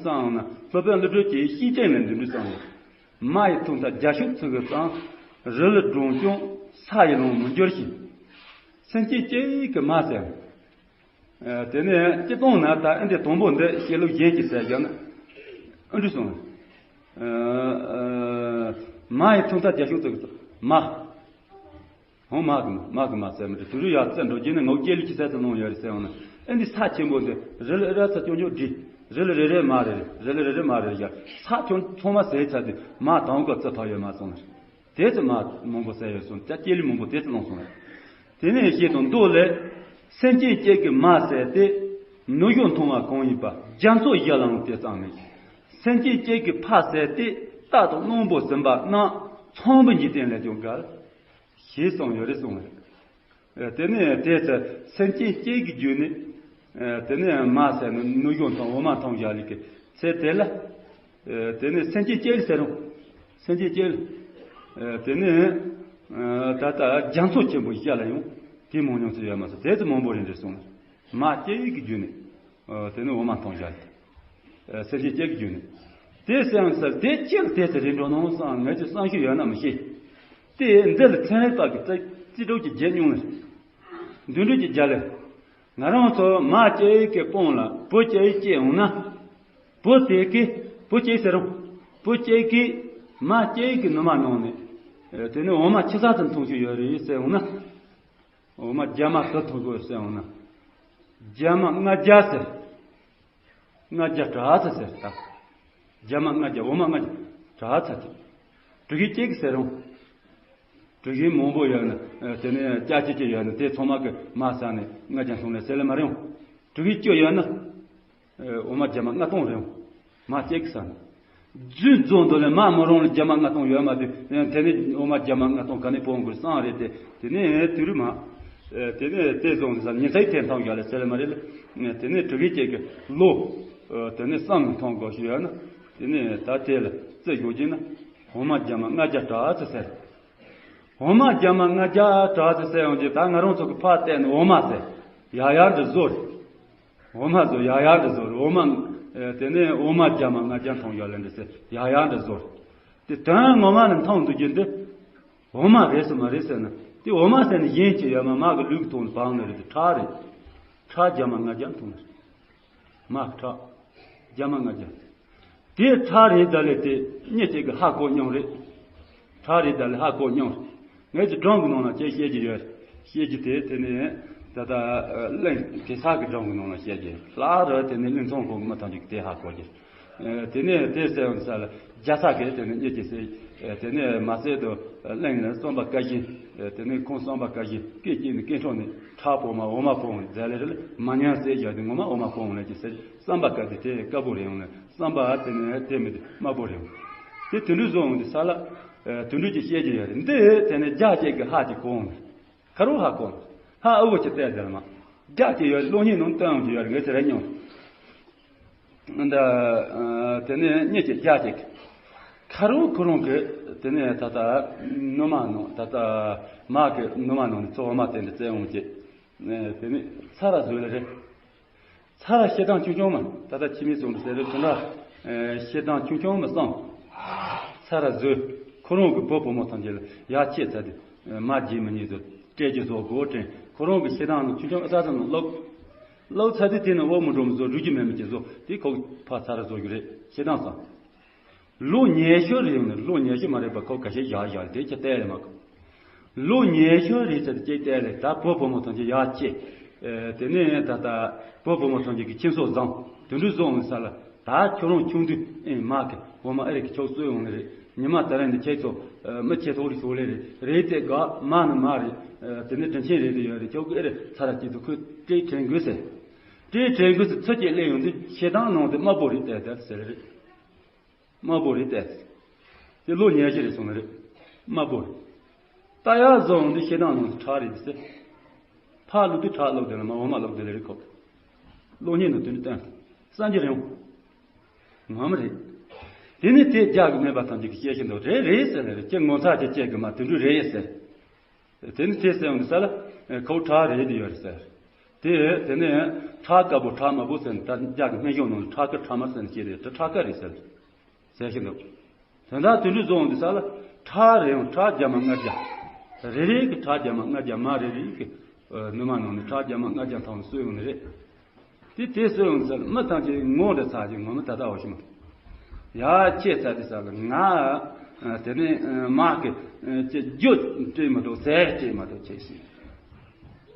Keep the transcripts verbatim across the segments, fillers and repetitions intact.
ཙང་ན་སློབ་དཔོན་ཀླུ་སྒྲུབ་ཀྱི་ཤེས་བྱ་ལས་འདི་འདྲ་ཙང་ཡོད། མ་ཡི་ཐོག་མཐའ་རྒྱ་ཤུག་ཚུ་གི་ཙང་། རི་ལ་སྒྲོམ་སྐྱོང་ས་ཡི་ལོང་མི་འགྱུར་ཞིང་། སེམས་ཅན་སྐྱེ་གི་མ་ཟེར། ཨ། དེ་ནས་སྤྱི་བཏང་ན་ད་ཨ་འདི་དང་པོ་འདི་བཤད་ལུགས་གཞན་གྱི་ཟེར་བཞག་ན། ཨ་འདྲ་སོང་། ཨ། མ་ཡི་ཐོག་མཐའ་རྒྱ་ཤུག་ཚུ་གི་ཙང་མ། ཧོ། མ་གི་མ། མ་གི་མ་ཟེར་མི་འདྲ། དུ་རུ་ཡ་བཙན་འགྲོ་རྒྱུ་ནི་ངོ་སྐྱེ་ལུགས་ཀྱི་ས་ཚུ་ལོང་ཡོད་རེད་ཟེར་འོང་ན། ཨ་འདི་ས་ཆེན་པོ་འདི་རི་ལ་ཨ་ར་ཚ་ཅོང་ཅོག་འདྲི། རི་ལ་རེ་རེ་མ་རེ་རེ། རི་ལ་རེ་རེ་མ་རེ་རེ་ཡ། ས་ཆུང་ཚང་མ་ཟེར་ཚར་དུས་མ་དང་ག་རྩི་ཐག་ཡོད་མ་སོང་ལ། དེ་ཚོ་མ་མང་པོ་ཟེར་ཡོད་སོང་། ད་སྐྱེ་ལུགས་མང་པོ་དེ་ཚོ་ལོང་སོང་ལ། དེ་ནས་ཤེས་དང་མདོ་ལས། སེམས་ཅན་སྐྱེ་གི་མ་ཟད་དེ། ནུ་ཞོ་འཐུང་བ་གང་ཡིན་པ། རྒྱ་མཚོ་བཞི་ལའང་དེ་ཙམ་མེད། སེམས་ཅན་སྐྱེ་གི་ཕ་ཟད་དེ། རྟ་དང་གླང་པོ་སྲིན་པོ་རྣམས། ཚངས་པའི་འཇིག་རྟེན་ལས་ཀྱང་བརྒལ། ཞེས་གསུངས་ཡོད་རེད་གསུངས་རེད། ཨ། དེ་ནས་དེ་ཚེ་སེམས་ཅན་སྐྱེ་གི་རྒྱུ་ནི། ཨ། དེ་ནས་མ་ཟད་ནི་ནུ་ཞོ་འཐུང་འོ་མ་འཐུང་བཞག་ལས་ཀྱི་ཚེ་དེ་ལ། ཨ། དེ་ནས་སེམས་ཅན་སྐྱེ་ཟེར་རུང་། སེམས་ཅན་སྐྱེ། ཨ། དེ་ནས། ཨ། ད་ལྟ་རྒྱ་མཚོ་ཆེན་པོ་བཞི་ལ་ཡང་དེ་མང་ཉུང་ཚུལ་ཡོད་མ་ཟད་དེ་ཚོ་མང་པོ་རེད་འདྲ་གསུངས། མ་སྐྱེ་གི་རྒྱུ་ནི། ཨ། དེ་ནི་འོ་མ་འཐུང་བཞག་ལས། ཨ། སེམས་ཅན་སྐྱེ་གི་རྒྱུ་ནི། དེ་སེམས་ས་དེ་སྐྱེ་དེ་ཚེ་རིང་འགྲོ་ནོ་སང་ངས་ཀྱི་བསམ་ཤེས་ཡོད་ན་མི་ཤེས། དེ་འདི་ལ་ཚན་རིག་པ་གི་རྩིས་རྩིས་སྤྲོད་ཀྱི་བརྒྱད་སྙུང་ལ། འདུན་གྲོས་ཀྱི་རྒྱ་ལས། ང་རང་ཚོ་མ་སྐྱེ་གི་སྤོང་ལ་བུ་སྐྱེ་སྐྱེ་འོང་ན། བུ་དེ་གི་བུ་སྐྱེ་ཟེར་རུང་། བུ་སྐྱེ་གི་མ་སྐྱེ་གི་ནུ་མ་ནང་ནས། དེ་ནས་འོ་མ་ཆི་ས་ཙམ་འཐུང་རྒྱུ་ཡོད་རེད་ཟེར་འོང་ན། འོ་མ་རྒྱ་མ་དུ་འཐུང་དགོས་ཟེར་འོང་ན། རྒྱ་མ་ལྔ་བརྒྱ་ཟེར། ལྔ་བརྒྱ་དྲག་ཚ་ཟེར་ད། རྒྱ་མ་ལྔ་བརྒྱ་འོ་མ་ལྔ་བརྒྱ་དྲག་ཚ་ཅིག་དྲུག་གི་གཅིག་ཟེར་རུང་། དྲུག་གི་མང་པོ་ཡོད་ན། ཨ། དེ་ནས་ལྕགས་ཀྱི་ཅིག་ཡོད་ན་དེ་ཚང་མ་གི་མ་ཟ་ནས་ལྔ་བརྒྱ་སོང་ལས་ཟེར་ལེ་མ་རེད་འོང་། དྲུག་གི་བཅུ་ཡོད་ན། ཨ། འོ་མ་རྒྱ་མ་ལྔ་སྟོང་རེད་འོང་། མ་གཅིག་ཟ་ན། རྫུན་རྫོང་དུ་ལས་མ་མོ་རང་ལ་རྒྱ་མ་ལྔ་སྟོང་ཡོད་མ་དུས། དེ་ནས་འོ་མ་རྒྱ་མ་ལྔ་སྟོང་ག་ནས་སྤོང་དགོས་སང་རེད་དེ། དེ་ནས་དུ་རུ་མ། ཨ། དེ་ནས་དེ་བཟུང་ཟ་ཉིན་ཚེག་ཐེན་ཐང་རྒྱ་ལ་ཟེར་ལེ་མ་རེད་ལ། དེ་ནས་དྲུག་གི་གཅིག་གི་ལོ། ཨ། དེ་ནས་བསམ་མི་ཐོང་དགོས་ཞུ་ཡོད་ན། དེ་ནས་ད་དེ་ལ་རྩི་ཞོག་གྱིན་ན། འོ་མ་རྒྱ་མ་ལྔ་བརྒྱ་དྲག་ཚེ་ཟེར། འོ་མ་རྒྱ་མ་ལྔ་བརྒྱ་དྲག་ཚེ་ཟེར་ཡོང་གི་ད་ང་རང་ཚོ་གི་ཕར་བལྟས་ནས་འོ་མ་ཟེར། ཡ་ཡར་འདི་བཟོ་རེད། འོ་མ་བཟོ་ཡ་ཡར་འདི་བཟོ་རེད་འོ་མ། ཨ། དེ་ནས་འོ་མ་རྒྱ་མ་ལྔ་བརྒྱ་འཐུང་ཡ་ལེ་འདི་ཟེར་ཡ་ཡར་འདི་བཟོ་རེད། དེ་དོན་ངོ་མ་ནི་འཐུང་འདུག་རྒྱུ་འདི། འོ་མ་རེད་སོ་མ་རེད་ཟེར་ན། དེ་འོ་མ་ཟེར་ནས་གཞན་གྱི་ཡོད་མ་མ་གི་ལུས་ཀྱི་ཐོག་ནས་བག་ནི་རེད་དེ་ཁྲག་རེད། ཁྲག་རྒྱ་མ་ལྔ་བརྒྱ་འཐུང་ནི་རེད། མ་གི་ཁྲག་རྒྱ་མ་ལྔ་བརྒྱ། དེ་ཁྲག་རེད་ད་ལས་དེ་མྱི་གཅིག་གི་ཧ་གོ་མྱོང་རེད། ཁྲག་རེད་ད་ལས་ཧ་གོ་མྱོང་རེད། ངས་ཀྱི་སྒྲུང་གི་ནང་ལ་ཅེས་བཤད་ཀྱི་ཡོད་རེད། བཤད་ཀྱི་དེ་དེ་ནས་ད་ལྟ་གླིང་གེ་སར་གྱི་སྒྲུང་གི་ནང་ལ་བཤད་ཀྱི་ལྷག་རེད། དེ་ནས་གླིང་ཚང་ཁོ་མི་ཐམས་ཅད་ཀྱི་དེ་ཧ་གོ་གི། དེ་ནས་དེ་ཟེར་བ་ས་ལ་རྒྱ་ཚ་གི་དེ་ནས་གཉིད་ཀྱི་ཟེར། དེ་ནས་མ་ཟད་དུ་གླིང་ནས་གསུམ་པ་བཀའ་བཞིན། དེ་ནས་ཁོང་གསུམ་པ་བཀའ་བཞིན་སྐད་ཅིག་ནས་སྐད་འཕྲོག་ནས་ཁྲག་ཕོག་མ་འོ་མ་ཕོག་འོང་མཛད་ལེ་རེ་ལ་མ་ཉན་ཟེར་བཞག་དེ་ངོ་མ་འོ་མ་ཕོག་འོང་ལེ་ཅི་ཟེར། གསུམ་པ་བཀའ་དེ་དེ་དཀར་པོ་རེད་འོང་ལེ་གསུམ་པ་དེ་ནས་དེ་མི་དེ་དམར་པོ་རེད་འོང་། དེ་དུད་འགྲོ་བཟོ་འོང་དེ་ས་ལ། དུད་འགྲོ་གྱི་བཤད་ཀྱི་ཡོད་རེད་འདི་དེ་ནས་རྒྱ་བྱེད་ཀྱི་ཧ་ཅིག་གོ་འོང་ལེ། ཁ་རུ་ཧ་གོ། ཧ་ཨ་བོ་ཅི་བལྟས་དེ་ལ་མ། རྒྱ་ཅི་ཡོད་གློག་བརྙན་ནང་སྟོན་ཡོང་གི་ཡོད་རེད་ངས་ཟེར་རེ་མྱོང་། འདི། དེ་ནས་གཉིད་ཀྱི་རྒྱ་ཅིག་ཁ་རུ་ཁོ་རང་གི་དེ་ནས་ད་ལྟ་ནུ་མ་ནང་ད་ལྟ་མ་གི་ནུ་མ་ནང་ནས་ཚོ་འོ་མ་དེ་འདྲ་བཙལ་འོང་གི། དེ་ནས་ཚ་ར་བཟོས་ལེ་རེད། ཚ་ར་ཤེད་གྲངས་ཆུང་ཆུང་མ་ད་ལྟ་ཁྱི་མི་སོང་ཟེར་རེད་དེ་འདྲ། ཤེད་གྲངས་ཆུང་ཆུང་མ་སང་། ཚ་ར་བཟོས། ཁོ་རང་གི་བུ་བུ་མོ་ཐམས་ཅད་ལ་ཡ་ཁྱེད་ཚ་དེ། མ་རྒྱུས་མི་ཉིད་དུ་སྤྲད་རྒྱུ་བཟོ་དགོས་དྲན་ཁོ་རང་གི་ཤེད་གྲངས་ནང་ཆུང་ཆུང་ཨ་ཚ་ཚ་ནང་ལོག་ལོག་ཚ་དེ་དེ་ནི་འོ་མི་འགྲོ་མི་བཟོ་འགྲུལ་རྒྱུ་མེད་མི་ཅི་བཟོ་དེ་ཁོ་ཕ་ཚ་ར་བཟོ་རྒྱུ་རེད་ཤེད་གྲངས་སང་། ལོ་ཉི་ཤུ་རེད་ཡོང་ནས་ལོ་ཉི་ཤུ་མ་རེད་པ་ཁོ་ཁ་ཤས་བཞག་བཞག་དེ་ཁྱེད་བལྟས་ལེ་མ་ཁོ། ལོ་ཉི་ཤུ་རེད་ཚེ་དེ་ཁྱེད་བལྟས་ལེ་ད་བུ་བུ་མོ་ཐམས་ཅད་ཡ་ཁྱེད། དེ་ནས་ད་ལྟ་བུ་བུ་མོ་ཐམས་ཅད་ཀྱི་ཁྱིམ་སོགས་བཟང་དུད་འགྲོ་བཟོ་འོང་ས་ལ་ད་ཁྱོད་རང་ཆུང་དུས་ཨེ་མ་གི་འོ་མ་ཨེ་རེད་ཀྱི་ཁྱོད་གསོས་འོང་ནི་རེད། ཉི་མ་དེ་རིང་འདི་ཁྱེད་ཚོ་མི་ཁྱེད་ཐོག་རེ་ཤོག་ལེ་རེད་རེད་དེ་དགའ་མ་ནི་མ་རེད། དེ་ནས་དྲིན་ཆེན་རེད་དེ་ཡོད་རེད་ཁྱོད་ཀྱི་ཨེ་རེད་ཚ་ར་སྐྱིད་དུ་ཁོས་སྤྲེལ་དྲན་དགོས་ཟེར། སྤྲེལ་དྲན་དགོས་ཟེར་ཚུར་སྐྱེལ་སླེབས་ཡོང་དུས་ཤེད་གྲངས་ནང་དུ་དམར་པོ་རེད་དེ་དེར་ཟེར་རེད། དམར་པོ་རེད་དེ། དེ་ལོ་ཉི་ཤུ་རེད་སོང་ནི་རེད། དམར་པོ་རེད། ད་ཡར་བཟོ་འོང་དུས་ཤེད་གྲངས་ནང་དུ་ཁྲག་རེད་དེ་ཟེར། ཕར་ལུག་དུས་ཁྲག་ལོག་དེ་ལ་མ་འོ་མ་ལོག་དེ་ལ་རེད་ཁོ། གློག་བརྙན་ནང་དུ་ནི་སྟོན། བསམ་གྱི་རེད་འོང་། ངམ་རེད། དེ་ནི་དེ་རྒྱག་གི་མེད་པ་ཐམས་ཅད་ཀྱི་བཤད་ཤིང་འདུག་རེད་རེད་ཟེར་ལེ་རེད་ཁྱེད་ངོ་ཚ་ཅིག་བཅད་གི་མ་དུད་འགྲོ་རེད་ཟེར། དེ་ནི་དེ་ཟེར་འོང་གི་ས་ལ་ཁོ་ཁྲག་རེད་དེ་ཡོད་རེད་ཟེར། དེ་དེ་ནས་ཁྲག་དཀར་པོ་ཁྲག་དམར་པོ་ཟེར་ནས། ད་རྒྱ་གི་སྨན་གཞུང་ནང་ལ་ཁྲག་དཀར་ཁྲག་དམར་ཟེར་ནས་བཤད་རེད། དེ་ཁྲག་དཀར་རེད་ཟེར་ཟེར་གྱི་འདུག་དོན་དག་དེ་འདྲ་བཟོ་འོང་དུས་ས་ལ། ཁྲག་རེད་ཡང་ཁྲག་རྒྱ་མ་ལྔ་བརྒྱ། རེ་རེ་གི་ཁྲག་རྒྱ་མ་ལྔ་བརྒྱ། མ་རེ་རེ་གི་ཨ་ནུ་མ་ནང་ནས་ཁྲག་རྒྱ་མ་ལྔ་བརྒྱ་ཐམ་གསོས་ཡོང་ནི་རེད། དེ་དེ་གསོས་ཡོང་དུས་ས་ལ་མི་ཐམས་ཅད་ངོ་འདྲ་ཚ་ཅིག་ངོ་མི་ད་ལྟ་བ་ཞིག་མ། ཡ་ཁྱེད་ཚ་དུས་ས་ལ། ང་ཨ་དེ་ནས་ཨ་མ་གི་ཨ་ཅི་རྒྱུ་སྤྲད་མ་འདུག་ཟས་སྤྲད་མ་འདུག་ཁྱེད་ཞིག་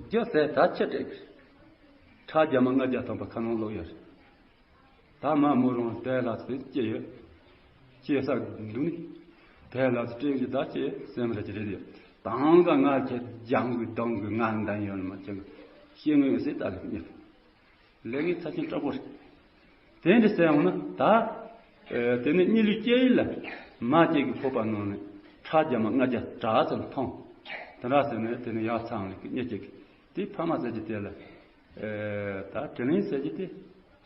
རྒྱུ་ཟས་ད་ཁྱེད་སྤྲད་གི། ཁྲག་རྒྱ་མ་ལྔ་བརྒྱ་ཐམ་པ་ཁ་ནང་བླུགས་ཡོད་རེད། ད་མ་མོ་རང་དེ་ལ་ཚེ་སྐྱེ་ཡོད། སྐྱེ་ས་འདུག་ནི། དེ་ལ་ཚེ་སྤྲིན་གྱི་ད་སྐྱེ་སེམས་རེ་ཅི་རེད་ཡོད། དང་ག་ང་ཁྱེད་རྒྱང་གི་གདོང་གི་ང་འདང་ཡོད་མ་ཁྱེད་ཀྱི་ཤེས་ངོས་ཟེར་ད་ལེགས་ཉེ། ལེགས་ཉེ་ཚ་ཆེན་དྲག་པོ་རེད། དེ་འདྲ་ཟེར་འོང་ན་ད། ཨེ་དེ་ནས་གཉིད་ལུས་སྐྱེ་ཡིན་ལ། མ་སྐྱེ་གི་ཕོག་པ་ནང་ནས་ཁྲག་རྒྱ་མ་ལྔ་བརྒྱ་དྲག་ཙམ་མཐོང་། དེ་འདྲ་ཟེར་ནས་དེ་ནས་ཡར་ཚང་ལེགས་ཉེ་སྐྱེ་གི། དེ་ཕ་མ་ཟེར་གྱི་དེ་ལ། ཨེ་ད་དྲིན་ལན་ཟེར་གྱི་དེ།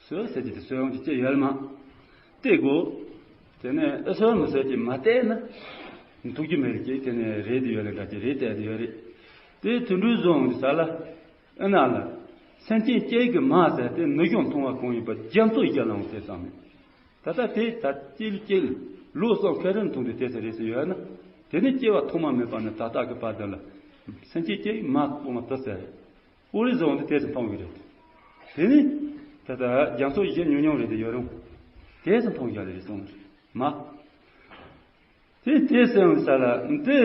གསོལ་ཟེར་གྱི་དེ་གསོལ་ཡོང་གི་ཅི་ཡོད་མ། དེ་གོ། དེ་ནས་ཨེ་གསོལ་མི་ཟེར་གྱི་མ་བལྟས་ན། འདུག་རྒྱུ་མེད་ཀྱི་དེ་ནས་རེད་དེ་ཡོད་ལ་འདྲ་གྱི་རེད་བལྟས་དེ་ཡོད་རེད། དེ་དུད་འགྲོའི་བཟོ་འོང་གི་ས་ལ། ཨེ་ན་ལ། སེམས་ཅན་སྐྱེ་གི་མ་ཟེར་དེ་ནུ་གཞོན་མཐོང་བ་གང་ཡིན་པ་རྒྱ་མཚོ་ཡི་རྒྱ་ལ་འོང་དེ་བསམ་མེད། ད་ལྟ་དེ་ད་སྐྱེ་ལུས་སྐྱེ་ལུས་ལོ་གསུམ་ཁ་རིམ་མཐོང་དུས་དེ་ཚེ་རེད་ཟེར་ཡོད་ན། དེ་ནི་སྐྱེ་བ་ཐོག་མ་མེད་པ་ནས་ད་ལྟ་གི་བར་དུ་ལ། སེམས་ཅན་སྐྱེ་གི་མ་སྤོ་མ་དུ་ཟེར། ཨོ་རི་བཟོ་འདི་དེ་ཚོ་མཐོང་གི་རེད། དེ་ནི། ད་ལྟ་རྒྱ་མཚོ་བཞི་ཉུང་ཉུང་རེད་དེ་ཡོད་རུང་། དེ་ཚོ་མཐོང་རྒྱ་ལ་རེད་སོང་མ། དེ་དེ་སེམས་ས་ལ་འདི།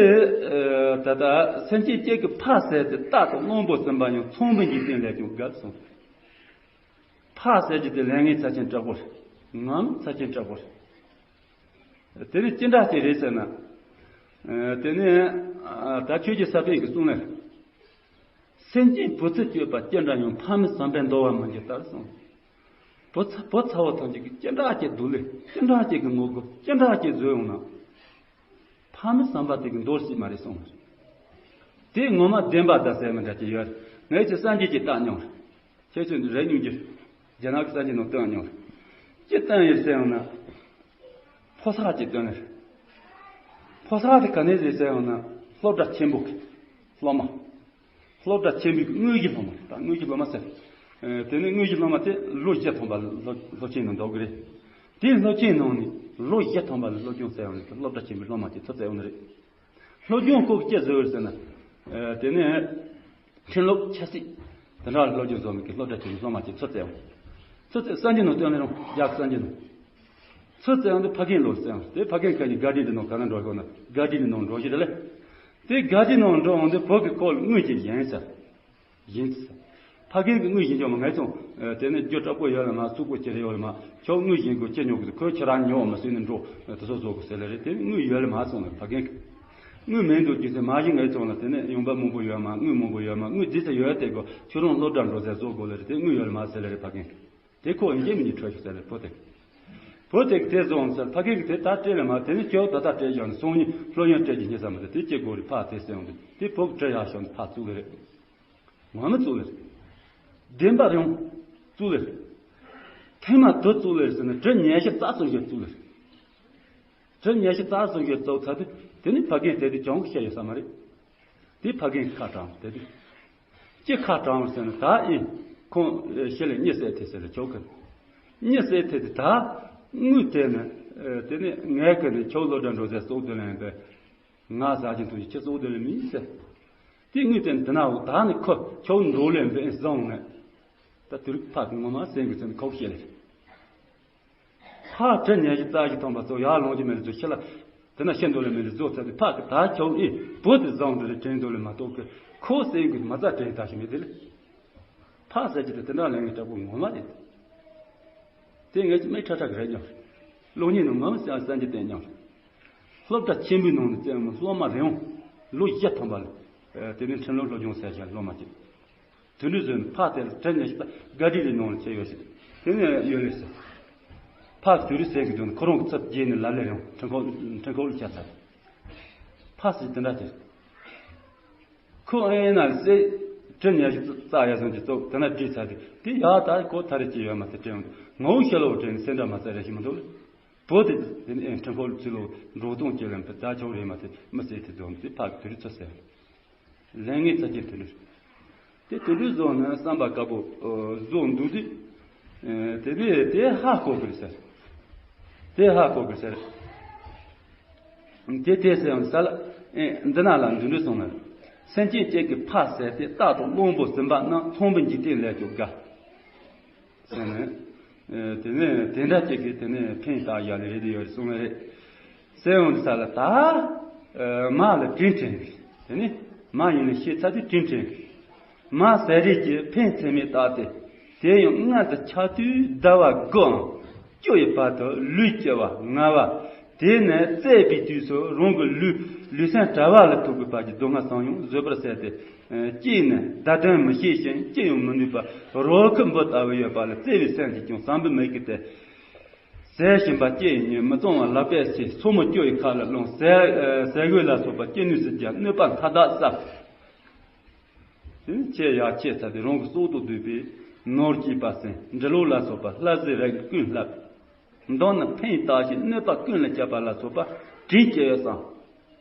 ད་ལྟ་སེམས་ཅན་སྐྱེ་གི་ཕ་ཟེར་དེ་རྟག་ཏུ་གླང་པོ་སེམས་པ་ཡང་ཚོང་འབུ་འཇིག་རྟེན་ལས་ཀྱང་བརྒལ་སོང་། ཕ་ཟེར་གྱི་དེ་ལས་ངན་ཚ་ཆེན་དྲག་པོ་རེད། ངམ་ཚ་ཆེན་དྲག་པོ་རེད། དེ་ནི་ཅི་འདྲ་ཅིག་རེད་ཟེར་ན། དེ་ནི་ད་ཆོས་ཀྱི་ས་པཎ་གྱི་གསུང་ལས། སེམས་ཅན་བུ་ཚ་སྤྱོད་པ་ཅི་འདྲ་ཡང་ཕ་མའི་བསམ་པས་འདོར་བར་མི་འགྱུར་ལྟར་གསུངས། བུ་ཚ་བུ་ཚ་བོ་ཐམས་ཅད་ཀྱིས་ཅི་འདྲ་ཅིག་སྡུག་ལས་ཅི་འདྲ་ཅིག་གི་ངོ་རྒོལ་ཅི་འདྲ་ཅིག་བཟོས་ཡོང་ན། ཕ་མའི་བསམ་པ་དེ་གི་འདོར་སྲིད་མ་རེད་གསུངས། དེ་ངོ་མ་བདེན་པ་ད་ཟེར་མི་འདྲ་ཅིག་ཡོད། ངས་ཀྱི་སངས་རྒྱས་ཀྱིས་བལྟས་མྱོང་། ཁྱེད་ཚོས་རེ་སྙིང་རྗེ། རྒྱ་ནག་གི་སངས་རྒྱས་ནང་བསྟན་མྱོང་། ཅི་བསྟན་ཡོད་ཟེར་ཡོང་ན། ཕོ་གསར་གྱི་དོན་ལ། ཕོ་གསར་དེ་ག་ནས་རེད་ཟེར་ཡོང་ན་སློབ་གྲྭ་ཆེན་པོ་གི་སློབ་མ། སློབ་གྲྭ་ཆེན་པོའི་དངོས་ཀྱི་སློབ་མ་རེད། ད་དངོས་ཀྱི་སློབ་མ་ཟེར། ཨེ་དེ་ནས་དངོས་ཀྱི་སློབ་མ་དེ་ལོ་བཞི་ཐམ་པ་ལ་སློབ་སློབ་ཆེན་ནང་འགྲོ་གི་རེད། དེའི་སློབ་ཆེན་ནང་ནས་ལོ་བཞི་ཐམ་པ་ལ་སློབ་སྦྱོང་ཟེར་ཡོང་ནས་སློབ་གྲྭ་ཆེན་པོའི་སློབ་མ་དེ་ཚོ་ཟེར་ཡོང་ནི་རེད། སློབ་སྦྱོང་ཁོ་གིས་ཅི་བཟོས་ཡོད་ཟེར་ན། ཨེ་དེ་ནས། ཕྲེང་སློབ་ཆབ་སྲིད། དེ་འདྲ་ལ་སློབ་སྦྱོང་བཟོ་མི་གི་སློབ་གྲྭ་ཆེན་མོའི་སློབ་མ་ཅིག་ཚུར་བཙལ་འོང་། ཚུར་བཙལ་སངས་རྒྱས་ནང་བསྟན་ལས་རུང་རྒྱ་གི་སངས་རྒྱས་ནང་། ཚུར་བཙལ་འོང་དུས་ཕ་རྒན་ལོར་བཙལ་འོང་། དེ་ཕ་རྒན་ཁ་ཉིན་དགའ་ལྡན་གྱི་ནང་ག་ལ་འགྲོ་དགོས་ན་དགའ་ལྡན་གྱི་ནང་འགྲོ་ཞིག་རེད་ལེ། དེ་དགའ་ལྡན་ནང་འགྲོ་འོང་དུས་བོད་ཀྱི་སྐོར་དངོས་ཀྱི་ཡིན་ཟེར། ཡིན་ཟེར། ཕ་རྒན་གྱི་དངོས་གཞན་ཅོག་མ་ངས་ཚོང་། དེ་ནས་རྒྱུ་དྲག་པོ་ཡོད་ལ་མ་སུག་པོ་ཅི་རེ་ཡོད་ལ་མ་ཁྱོད་དངོས་གཞན་གོ་ཅི་ཉོ་གི་འདུག་ཁོས་ཁྱེད་རང་ཉོ་བ་མ་སུན་ནས་འགྲོ་དེ་ཚོ་བཟོ་དགོས་ཟེར་ལེ་རེད། དེ་དངོས་ཡོད་ལ་མ་སོང་ལ་ཕ་རྒན་གྱི། དངུལ་མེད་འདུག་རྒྱུ་ཚེ་མ་གཞི་ངའི་ཚོང་ལ་དེ་ནས་ཡོང་འབབ་མང་པོ་ཡོད་མ་དངུལ་མང་པོ་ཡོད་མ་དངུལ་འདི་ཚེ་ཡོད་དེ་གོ་ཁྱོད་རང་སློབ་གྲྭ་འགྲོ་ཚེ་བཟོ་དགོས་ལ་རེད། དེ་དངུལ་ཡོད་ལ་མ་ཟེར་ལ་རེད་ཕ་རྒན་གྱི། དེ་ཁོ་ཡིན་གྱི་མི་ཉིད་ཁྲོད་ཀྱི་ཟེར་ལ་བུ་དེ། བུ་དེ་གི་དེ་བཟོ་འོང་ཟེར་ཕ་རྒན་གྱི་དེ་ད་སྤྲད་ལ་མ་དེ་ནི་ཁྱོད་ད་ལྟ་སྤྲད་བཞག་ནས་སང་ཉིན་སློབ་ཡོན་སྤྲད་ཀྱི་ཉེ་ས་མ་དེ་དེ་སྐྱེ་དགོས་རེད་ཕ་དེ་ཟེར་འོང་དུས་དེ་བུ་གི་སྤྲད་ཡག་ཤོག་ནས་ཕ་བཙུགས་ལ་རེད། ངོ་མི་བཙུགས་ལ་རེད། བདེན་པ་རེད་བཙུགས་ལ་རེད། ཐེངས་མ་དུ་བཙུགས་ལ་རེད་ཟེར་ན་དྲི་ཉལ་ཤི་རྩ་སོ་བཞི་བཙུགས་ལ་རེད། དྲི་ཉལ་ཤི་རྩ་སོ་བཞི་བཙུགས་ཚར་དུས་དེ་ནི་ཕ་རྒན་དེ་དུས་གྱོང་གི་ཤི་ཡོད་ས་མ་རེད། དེ་ཕ་རྒན་གྱི་ཁ་དྲངས་དེ་དུས། ཅི་ཁ་དྲངས་ཟེར་ན་ད་ཨེ། ཁོང་ཤི་ལ་གཉིད་སད་ཐེ་ཟེར་ལ་ཆོག་གི། གཉིད་སད་ཐེ་དེ་ད། དངུལ་དེ་ནི། དེ་ནི་ངས་ཀི་ནི་ཆོག་སློབ་གྲྭ་འགྲོ་ཟེར་ཙོག་དེ་ལ་ཡིན་པས། ང་ཟ་གྱིན་ཐུག་ཅི་ཙོག་དེ་ལ་མིན་ཟེར། དེ་དངུལ་དེ་ནི་དེ་ན་འོ་ད་ནི་ཁོ་ཆོག་འགྲོ་ལེ་ཡིན་པས་བཟང་ནས། ད་དུ་རིག་ཕ་གི་ངོ་མ་སེང་གི་ཚེ་ནི་ཁོག་ཤི་ལ་རེད། ཕ་དྲི་ཉལ་ཤི་རྩ་ཤི་ཐོན་པ་ཚོ་ཡར་ལོངས་ཀྱི་མེད་ལ་ཚོ་ཤི་ལ། དེ་ན་ཤི་འདོད་ལ་མེད་ལ་བཟོ་ཚར་དུས་ཕ་གི་ད་ཁྱོད་ཨེ་བུ་དེ་བཟང་འདི་ལ་དྲན་འདོད་ལ་མ་གཏོགས་གི་ཁོ་སེང་གི་མ་རྩ་དྲན་ད་ཤི་མེད་དེ་ལ། ཕ་ཟེར་གྱི་དེ་དེ་འདྲ་ལས་ངན་དྲག་པོ་ངོ་མ་རེད། དེ་ངས་ཀྱི་མི་ཁྲ་ཁྲ་གི་རེད་སྙམ། སློབ་གཉེར་ནང་ངམ་སེང་སེང་གི་བསྟན་སྙམ། སློབ་གྲྭ་ཆེན་པོའི་ནང་ནས་བཙལ་མི་སློབ་མ་རེ་འོང་། ལོ་བཞི་ཐམ་པ་ལ། དེ་ནས་ཁྲིམས་ལུགས་སློབ་སྦྱོང་ཟེར་བྱ་སློབ་མ་གཅིག་དུད་འགྲོའི་བཟོས་ནས་ཕ་དེ་ལ་དྲི་ཉལ་ཤི་ད་དགའ་སྒྲིབ་ལས་ནང་ལ་ཆེ་ཡོད་ཤི། དེ་ནས་ཡོད་ལས་ཟེར། ཕ་གི་དུད་འགྲོའི་ཟས་ཀྱི་དོན་ཁོ་རང་གི་ཚབ་རྗེས་ནས་ལ་ལས་རིང་ཁྲིམས་ཁོག་ཁྲིམས་ཁོག་ལ་བཅར་ཚར། ཕ་སྲིད་དེ་འདྲ་དེ། ཁོ་ཨེ་ན་ཟེ། དྲི་ཉལ་ཤི་རྩ་ཡ་སོང་གི་ཙོག་དེ་ན་བྲིས་ཚར་དེ་དེ་ཡག་ད་ཁོ་ཐ་རེ་ཅི་ཡོད་མ་ཟེར་དྲན་འོང་དུ་ངོ་བོ་ཤེས་ལོ་དྲན་ནས་སེ་འདྲ་མ་ཟེར་རེ་ཞིག་མི་འདུག་ལ། བུ་དེ་དེ་ནས་ཨེ་ཁྲིམས་ཁོག་ལ་ཚུད་ལོ་འགྲོ་སྟོང་ཅི་ལ་ཕི་རྩ་ཆོག་རེད་མ་ཟེར་མི་ཟེར་དེ་འཛོམས་དེ་ཕ་གི་དུད་འགྲོའི་ཚུལ་ཟེར། ལས་ངན་ཚ་ཅན་དུད་འགྲོ། དེ་དེ་འདྲའི་བཟོ་ན་བསམ་པ་དཀར་པོ་བཟོ་འདུག་དུས། དེ་དེ་དེ་ཧ་གོ་དགོས་ཟེར། དེ་ཧ་གོ་དགོས་ཟེར། དེ་དེ་ཟེར་ཡང་ས་ལ། འདི་ན་ལ་འདི་འདྲ་གསུངས་ལ། སེམས་ཅན་གཅིག་གིས་ཕ་ཟེར་ཏེ་རྟག་ཏུ་གླང་པོ་ཟིན་པ་རྣམས། ཚངས་པའི་འཇིག་རྟེན་ལས་ཀྱང་དགའ། ཟེར་ནས། དེ་ནས་དེ་འདྲ་གཅིག་གིས་དེ་ནས་ཕན་བཏགས་ཡ་ལ་རེད་དེ་ཡོད་རེད་གསུངས་ལ་རེད། ཟེར་ཡོང་དུས་ས་ལ་ད། མ་ལ་དྲིན་དྲན་གི། དེ་ནས་མ་ཡིན་ན་ཤེས་ཚར་དུས་དྲིན་དྲན་གི། མ་ཟེར་རེས་ཀྱི་ཕན་ཚུན་མི་རྟག་སྟེ། དེ་ཡང་མངལ་དུ་ཆགས་དུས་ཟླ་བ་དགུའམ་བཅུ་ཡི་བར་དུ་ལུས་སྐྱེ་བ་ལྔ་བ། དེ་ནས་བཙས་པའི་དུས་སུ་རང་གི་ལུས་ལུས་སེམས་བྲལ་བ་ལ་ཐུག་པའི་བར་གྱི་སྡུག་བསྔལ་ཙམ་ཡང་བཟོད་པར་ཟད་དེ། སྐྱེས་ནས་བརྡ་དོན་མི་ཤེས་ཤིང་ཅི་ཡང་མི་ནུས་པ་རོ་ཁུ་འབུ་ལྟ་བུ་ཡོད་པ་ལ་བརྩེ་བའི་སེམས་ཀྱིས་ཀྱང་བསམ་པའི་མིག་གིས་དེ། ཟས་ཞིམ་པ་ལྕེ་ཡིས་མྱོས། མི་གཙང་བ་ལག་པས་བྱས། སོར་མོ་སྐྱོ་ཡི་ཁ་ལ་ལོངས། ཟས་ཟས་གོས་ལ་སོགས་པ་ལྕེ་ནུས་སུ་སྦྱར། གནོད་པ་མཐའ་དག་བསལ། དེ་ནི་ཆེས་ཡར་ཆེས་ཚ་སྟེ་རང་གི་སྲོག་ཏུ་བསྡུས་པའི་ནོར་གྱིས་པ་ཟིན། འབྲི་ཀློག་ལ་སོགས་པ་བསླབ་བྱའི་རིགས་ཀུན་བསླབ། མདོར་ན་ཕན་བཏགས་ཤིང་གནོད་པ་ཀུན་ལ་སྤྱད་པ་ལ་སོགས་པ་དྲིན་སྐྱེ་བའི་བསམ།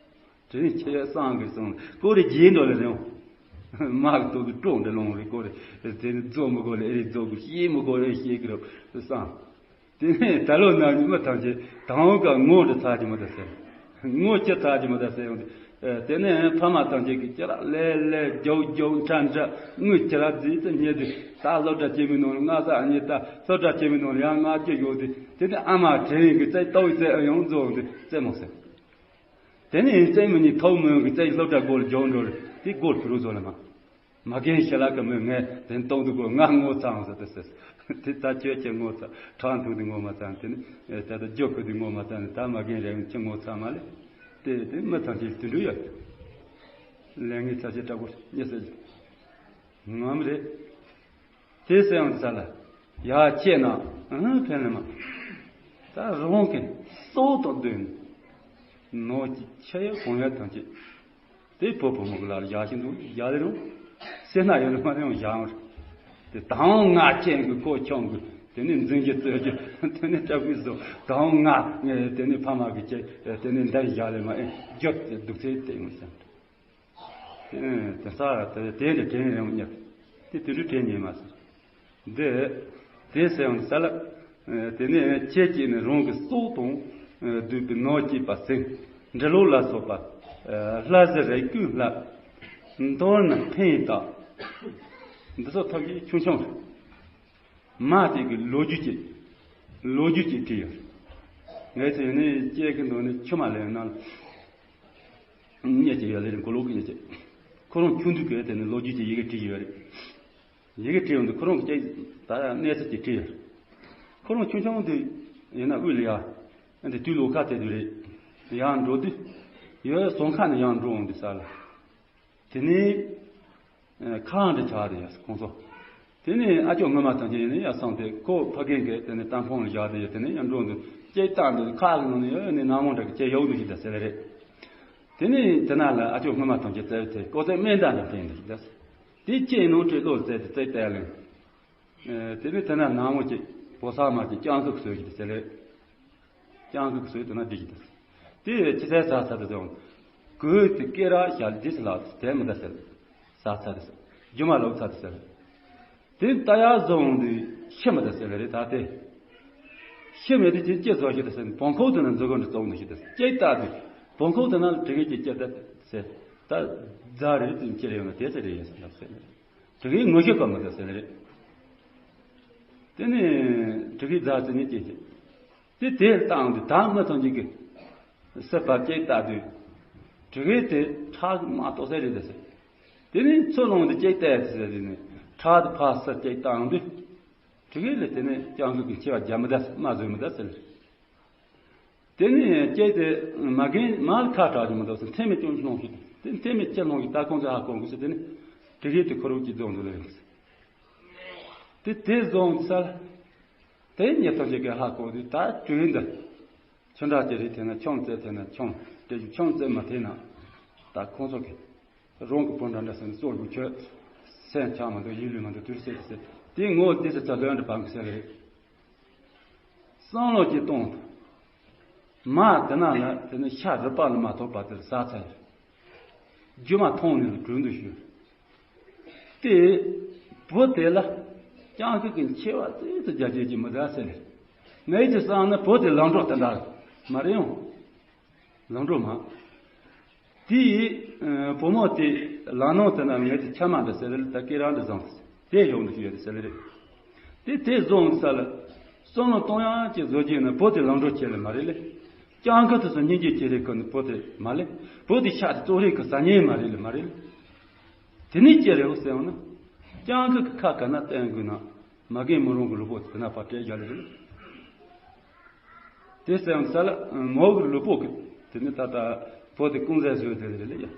དེ་ནི་ཁྱེད་སང་གི་སང་ཀོ་རེ་རྗེས་འགྲོ་ལ་རེད། མ་གི་ཏོག་གི་ཀྲོང་འདྲ་ལོང་རེད་ཀོ་རེ། དེ་ནི་རྫོགས་མི་དགོས་ལ་ཨེ་རེད་རྫོགས་གི་ཤེས་མི་དགོས་ལ་ཤེས་གི་རེད་སང་། དེ་ནས་ད་ལོ་ནང་ཉི་མ་ཐམས་ཅད་དང་བོ་ཀ་ངོ་འདྲ་ཚར་གྱི་མི་ད་ཟེར། ངོ་ཅི་ཚར་གྱི་མི་ད་ཟེར་ཡོང་དུས། དེ་ནས་ཕ་མ་ཐམས་ཅད་ཀྱི་ཅི་ར་ལས་ལས་རྒྱོག་རྒྱོག་འཕྲ་འཕྲ་དངུལ་ཅི་ར་རྫིས་ཙི་ཉེ་དུས་ད་སློབ་གྲྭ་ཆེན་མོའི་ནང་ལ་ང་ས་ཉེ་ད་སློབ་གྲྭ་ཆེན་མོའི་ནང་ལ་ཡང་ང་སྐྱེ་ཡོང་དུས་དེ་ནས་ཨ་མ་དྲན་ཡིན་གི་རྩེ་ཏོག་རྩེ་ཨ་ཡོང་རྫོགས་ཡོང་དུས་རྩེ་མོ་ཟེར། དེ་ནས་ཡིན་བཙན་མི་ཉིད་ཐོག་མོན་གྱི་བཙན་སློབ་གྲྭ་སྒོར་འཇོག་འགྲོ་རེད་དེ་སྒོར་ཕུ་རུ་བཟོ་ལ་མ། མ་རྒན་ཞི་ལ་གི་མོས་ངས་དེ་གཏོང་དུ་དགོས་ང་ངོ་ཚ་འོང་ཟེར་དེ་ཟེར། དེ་ད་ཁྱོད་ཀྱི་ངོ་ཚ་ཁྲག་འཐུང་དུས་ངོ་མ་ཚ་དེ་ནི་ད་ལྟ་རྒྱོ་ཁུ་དུས་ངོ་མ་ཚ་ནི་ད་མ་རྒན་རེ་ཁྱི་ངོ་ཚ་མ་ལེ། དེ་དེ་མི་ཚང་ཆེ་དུད་འགྲོ་ཡོད། ལས་ངན་ཚ་ཆེ་དྲག་པོ་ཉེ་ཟེར་གྱི། ངམ་རེད། དེ་སེམས་ས་ལ་ཡ་ཁྱེད་ན་ཨང་ཕན་ལ་མ། ད་རང་གི་སྲོག་དང་བསྡོས་ནས་ནོར་གྱི་ཆེ་ཡ་གང་ཡ་ཐམས་ཅད་དེ་བུ་བུ་མོ་གི་ལ་ལ་བཞག་བཞིན་འདུག་ཡ་ལེ་རུང་སེ་ན་ཡོད་ལ་མ་རེད་ཡང་བཞག་འོང་། དེ་དང་ང་ཁྱེད་ཀྱི་ཁོ་ཆུང་གི་དེ་ནས་འཛིན་གྱི་རྩོད་རྒྱུ་དེ་ནས་སྐྲག་གི་བཟོ་དང་ང་དེ་ནས་ཕ་མ་གི་ཆེ་དེ་ནས་འདི་བཞག་ལེ་མ་ཨེ་རྒྱབ་དེ་སྡུག་ཚད་དེ་ཡོང་སེམས། དེ་ས་དེ་དེ་འདྲ་དྲན་རེད་ཡོང་ཉེར། དེ་དེ་འདྲ་དྲན་ཉེ་མ་ཟེར། འདི་དེ་ཟེར་ཡང་ས་ལ། དེ་ནས་ཁྱེད་ཀྱིས་ནི་རང་གི་སྲོག་དང་སྡུད་པའི་ནོར་གྱིས་པ་ཟིན། འབྲི་ཀློག་ལ་སོགས་པ་བསླབ་བྱའི་རིགས་ཀུན་བསླབ། མདོར་ན་ཕན་བཏགས། འདི་ཚོ་ཐམས་ཅད་ཆུང་ཆུང་རེད། མ་དེ་གི་ལོ་རྒྱུས་ཀྱི། ལོ་རྒྱུས་ཀྱི་བྲིས་ཡོད། ངས་ཚོ་ཡིན་ནི་སྐྱེས་ཀྱི་འདུག་ནི་ཆུ་མ་ལེན་ན། གཉེར་གྱི་ཡོད་ལེ་རིང་གོ་ལོག་གི་གཉེར་གྱི། ཁོ་རང་ཆུང་དུས་ཀྱི་དེ་ནི་ལོ་རྒྱུས་ཀྱི་ཡི་གེ་བྲིས་ཡོད་རེད། ཡི་གེ་བྲིས་ཡོང་དུས་ཁོ་རང་གི་སྐྱེས་ད་གནས་ཚུལ་ཅིག་བྲིས་ཡོད། ཁོ་རང་ཆུང་ཆུང་དུས་ཡིན་ན་དབུས་ལ་ཡ། འདི་དུས་ལོ་ཁ་དེ་དུས་རེད། ཡང་འགྲོ་དུས། ཡོད་སོང་ཁ་ནས་ཡང་འགྲོ་འོང་དུས་ས་ལ། དེ་ནས། ཁ་འདྲ་ཆགས་དེ་ཡ་ཁོང་ཚོ། དེ་ནས་ཨ་ཅོ་སྔོན་མ་ཐམས་ཅད་ཡིན་ནས་ཡ་སོང་སྟེ་ཁོ་ཕ་རྒན་གྱིས་དེ་ནས་ཏང་ཕོང་ལ་བཞག་དེ་ཡ་དེ་ནས་ཡ་འགྲོ་འདུག་ཅེས་བཏང་འདུག་ཁ་གི་ནང་ནས་ཡོད་ནས་ནང་མོ་འདྲ་གི་ཅེས་ཡོག་འདུག་ཞིག་ད་ཟེར་རེད། དེ་ནས་དེ་ན་ལ་ཨ་ཅོ་སྔོན་མ་ཐམས་ཅད་བཙལ་ཏེ་ཀོ་ཚེ་སྨན་འདྲ་འདྲ་བསྟན་འདུག་ཞིག་ད། དེ་ཁྱེད་ནང་ཁྲིད་ལོ་ཟེར་ཏེ་བཙལ་བལྟས་ལེ། དེ་ནས་དེ་ན་ནང་མོ་ཅིག་བོ་ས་མ་ཅིག་ལྕང་ཁུག་བཟོས་ཞིག་ད་ཟེར་རེད། ལྕང་ཁུག་བཟོས་དེ་ན་བསྡད་ཀྱི་འདུག་དེ་ཕྱི་ཚལ་ཟ་ཚར་དུ་སོང་། གོས་དེ་སྐེ་རགས་ཞལ་འདི་ཚོ་ལ་དེ་མི་ད་ཟེར། ཟ་ཚར་དུ་སོང་། རྒྱུ་མ་ལོག་ཚར་དུ་ཟེར། དེ་ལྟ་ཡག་བཟོ་འོང་དུས་ཤི་མི་ད་ཟེར་བ་རེད་ད་དེ། ཤི་མེད་དུས་ཅི་ཅི་བཟོ་ཞིག་ད་ཟེར་བོང་ཁོག་དེ་ན་མཛུབ་གུ་འདྲ་བཙུགས་ནས་ཞིག་ད་ཟེར་ཅི་ལྟ་དུས་བོང་ཁོག་དེ་ན་དྲི་གི་ཅི་ཅི་ད་ཟེར། ད་རྫ་རེད་དུས་ཅི་རེད་ཡོང་ན་དེ་ཚེ་རེད་ཡིན་ཟེར་ད་ཟེར། དྲི་གི་ངོ་ཤེས་པ་མི་ད་ཟེར་བ་རེད། དེ་ནས་དྲི་གི་རྫ་ཟེར་ནས་ཅི་ཞིག་དེ་དེར་བཏང་དུས་ད་མི་ཐམས་ཅད་ཀྱི་སྲིད་པ་སྐྱེས་ལྟ་དུས། དྲི་གའི་དེ་ཁྲག་མ་གཏོགས་ས་རེད་ཟེར། དེ་ནས་ཚུར་ལོང་དུ་སྐྱེས་ལྟ་ཟེར་དེ་ནས་ཁྲག་དེ་ཕར་སྲིད་སྐྱེས་བཏང་དུས། དྲི་གའི་ལ་དེ་ནས་སྤྱང་ཀི་གི་མཆེ་བ་རྒྱ་མི་ད་མ་བཟོས་མི་ད་ཟེར། དེ་ནས་སྐྱེས་ཏེ་མ་རྒན་མ་ལ་ཁ་གྲག་རྒྱུ་མི་འདུག་ཟེར་མཚན་མེད་ཅུང་ལོང་ཞིག་དེ་མཚན་མེད་ཅི་ལོང་ཞིག་ད་ཁོང་ཚོས་ཧ་གོ་དགོས་ཟེར་དེ་ནས་དྲི་གའི་དེ་ཁོ་རང་གིས་རྫོགས་འདུག་ལ་ཡོང་ཟེར། དེ་དེ་རྫོགས་འདུག་ས་ལ། དེ་ཉེ་ཐག་ཅིག་གིས་ཧ་གོ་དུས་ད་དྲི་གའི་འདི། ཆུ་འདྲ་ཅིག་རེད་དེ་ན་ཆང་བཙལ་དེ་ན་ཆང་དེ་བཞིན་ཆང་བཙལ་མ་ཐེ་ན། ད་ཁོང་ཚོ་གི་རང་གི་བུ་འདྲ་འདྲ་ཟེར་ནས་གསོ་དགོས་ཁྱོད། སེམས་ཆགས་མ་འདུག་ཡིད་ལུས་མ་འདུག་དུས་སེ་དུས་སེ་དེ་ངོ་དེ་སེ་ཚ་ལོན་འདྲ་བང་གི་སེ་རེད། བསམ་བློ་ཅིག་གཏོང་དང་། མ་དེ་ན་ལ་དེ་ནི་ཤ་རི་པ་ལ་མ་ཐོགས་པ་དེར་ཟ་ཚ་ཡིན། རྒྱུ་མ་མཐོང་ནས་ལ་གྲོས་འདུག་ཞུ། དེ་བུ་དེ་ལ་སྤྱང་ཀི་གི་མཆེ་བ་ཙིག་ཙིག་རྒྱག་རྒྱུ་ཅིག་མི་འདུག་ཟེར། ངས་ཅི་བསམ་ན་བུ་དེ་ལམ་འགྲོ་དེ་འདྲ་མ་རེད་ཡོང་། ལམ་འགྲོ་མ། དེ་ཡིས་བུ་མོ་དེ་ལམ་ནང་དེ་ན་ངས་དེ་ཆ་མ་འདྲ་ཟེར་ལ་ད་སྐེ་རགས་འདྲ་བཟང་། དེ་ཡོང་འདུག་ཡོད་ཟེར་ལ་རེད། དེ་དེ་བཟུང་ས་ལ་བསམ་བློ་གཏོང་ཡག་ཅིག་བཟོ་རྒྱུ་ན་བུ་དེ་ལམ་འགྲོ་ཁྱེར་ལ་མ་རེད་ལེ། སྤྱང་ཀི་དེ་ཚོ་སྙིང་རྗེ་ཁྱེར་རེ་ཁོ་ནི་བུ་དེ་མ་ལེ། བུ་དེ་ཤ་དེ་བཙོག་རེ་གི་ཟ་ཉེན་མ་རེད་ལེ་མ་རེད་ལེ། དེ་ནས་ཅི་རེད་འོ་ཟེར་བ་ན། སྤྱང་ཀི་གི་ཁ་ག་ན་བསྟན་དགོས་ན། མ་རྒན་མོ་རང་གི་ལུས་པོ་དེ་ན་ཕར་སྤྲད་རྒྱག་ལེ་རེད། དེ་ཟེར་བ་ས་ལ་མོ་གི་ལུས་པོ་གི་དེ་ནི་ད་ལྟ་བོ་དེ་ཀུང་ཟད་བཟོས་དེ་རེད་ལེ་ཡ།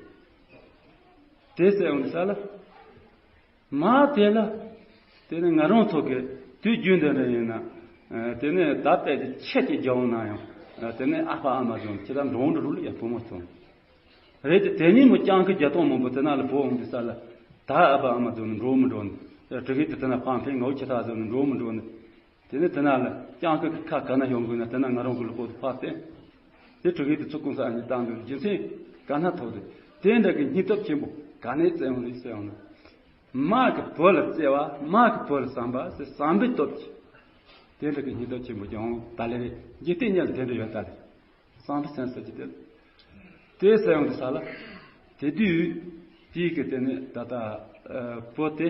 དེ་ཟེར་བ་ས་ལ་མ་དེ་ལ་དེ་ནི་ང་རང་ཚོ་གི་དུས་རྒྱུན་དེ་འདྲ་ཡིན་ན། དེ་ནི་ད་ལྟ་ཆེ་གི་རྒྱ་བོ་ན་ཡང་དེ་ནི་ཨ་ཕ་ཨ་མ་ཚོ་ཁྱེད་རང་འགྲོ་འགྲོ་རུ་ལ་ཡ་བུ་མོ་ཚོ། རེད་དེ་དེ་ཉིན་མོ་སྤྱང་ཀི་བརྒྱ་སྟོང་མང་པོ་དེ་ན་ལ་བུ་འོང་དུས་ས་ལ་ད་ཨ་ཕ་ཨ་མ་ཚོ་ནི་འགྲོ་མི་འགྲོ་ནི། དྲི་གི་དེ་དེ་ན་ཕམ་ཕན་ངའོ་ཁྱེད་ཐག་ཚོ་ནི་འགྲོ་མི་འགྲོ་ནི། དེ་ནི་དེ་ན་ལ་སྤྱང་ཀི་གི་ཁ་ག་ན་ཡོང་དགོས་ན་དེ་ན་ང་རང་གི་ལུས་པོ་དེ་ཕར་བསྟན། དེ་དྲི་གི་དེ་ཚོ་ཀུང་ས་ཨ་ནི་བཏང་འདུག་རྒྱུ་མཚན་ག་ན་ཐོག་དེ་དེ་འདྲ་གི་སྙིང་སྟོབས་ཆེན་པོ་ག་ནས་བཙལ་ཡོང་རེད་ཟེར་ཡོང་ན། མ་གི་བུ་ལ་བརྩེ་བ་མ་གི་བུ་ལ་བསམ་པ་ཟེར་བསམ་པའི་སྟོབས་ཀྱིས་དེ་འདྲ་གི་སྙིང་སྟོབས་ཆེན་པོ་ཀྱང་ད་ལེ་རེད། འཇིག་རྟེན་གཉིས་ལ་དེ་འདྲ་ཡོད་ད་ལེ། བསམ་པ་སེམས་ས་ཀྱི་དེ་ལ། དེ་ཟེར་ཡོང་དུས་ས་ལ། དེ་དུས་དེའི་གི་དེ་ནི་ད་ལྟ་བུ་དེ།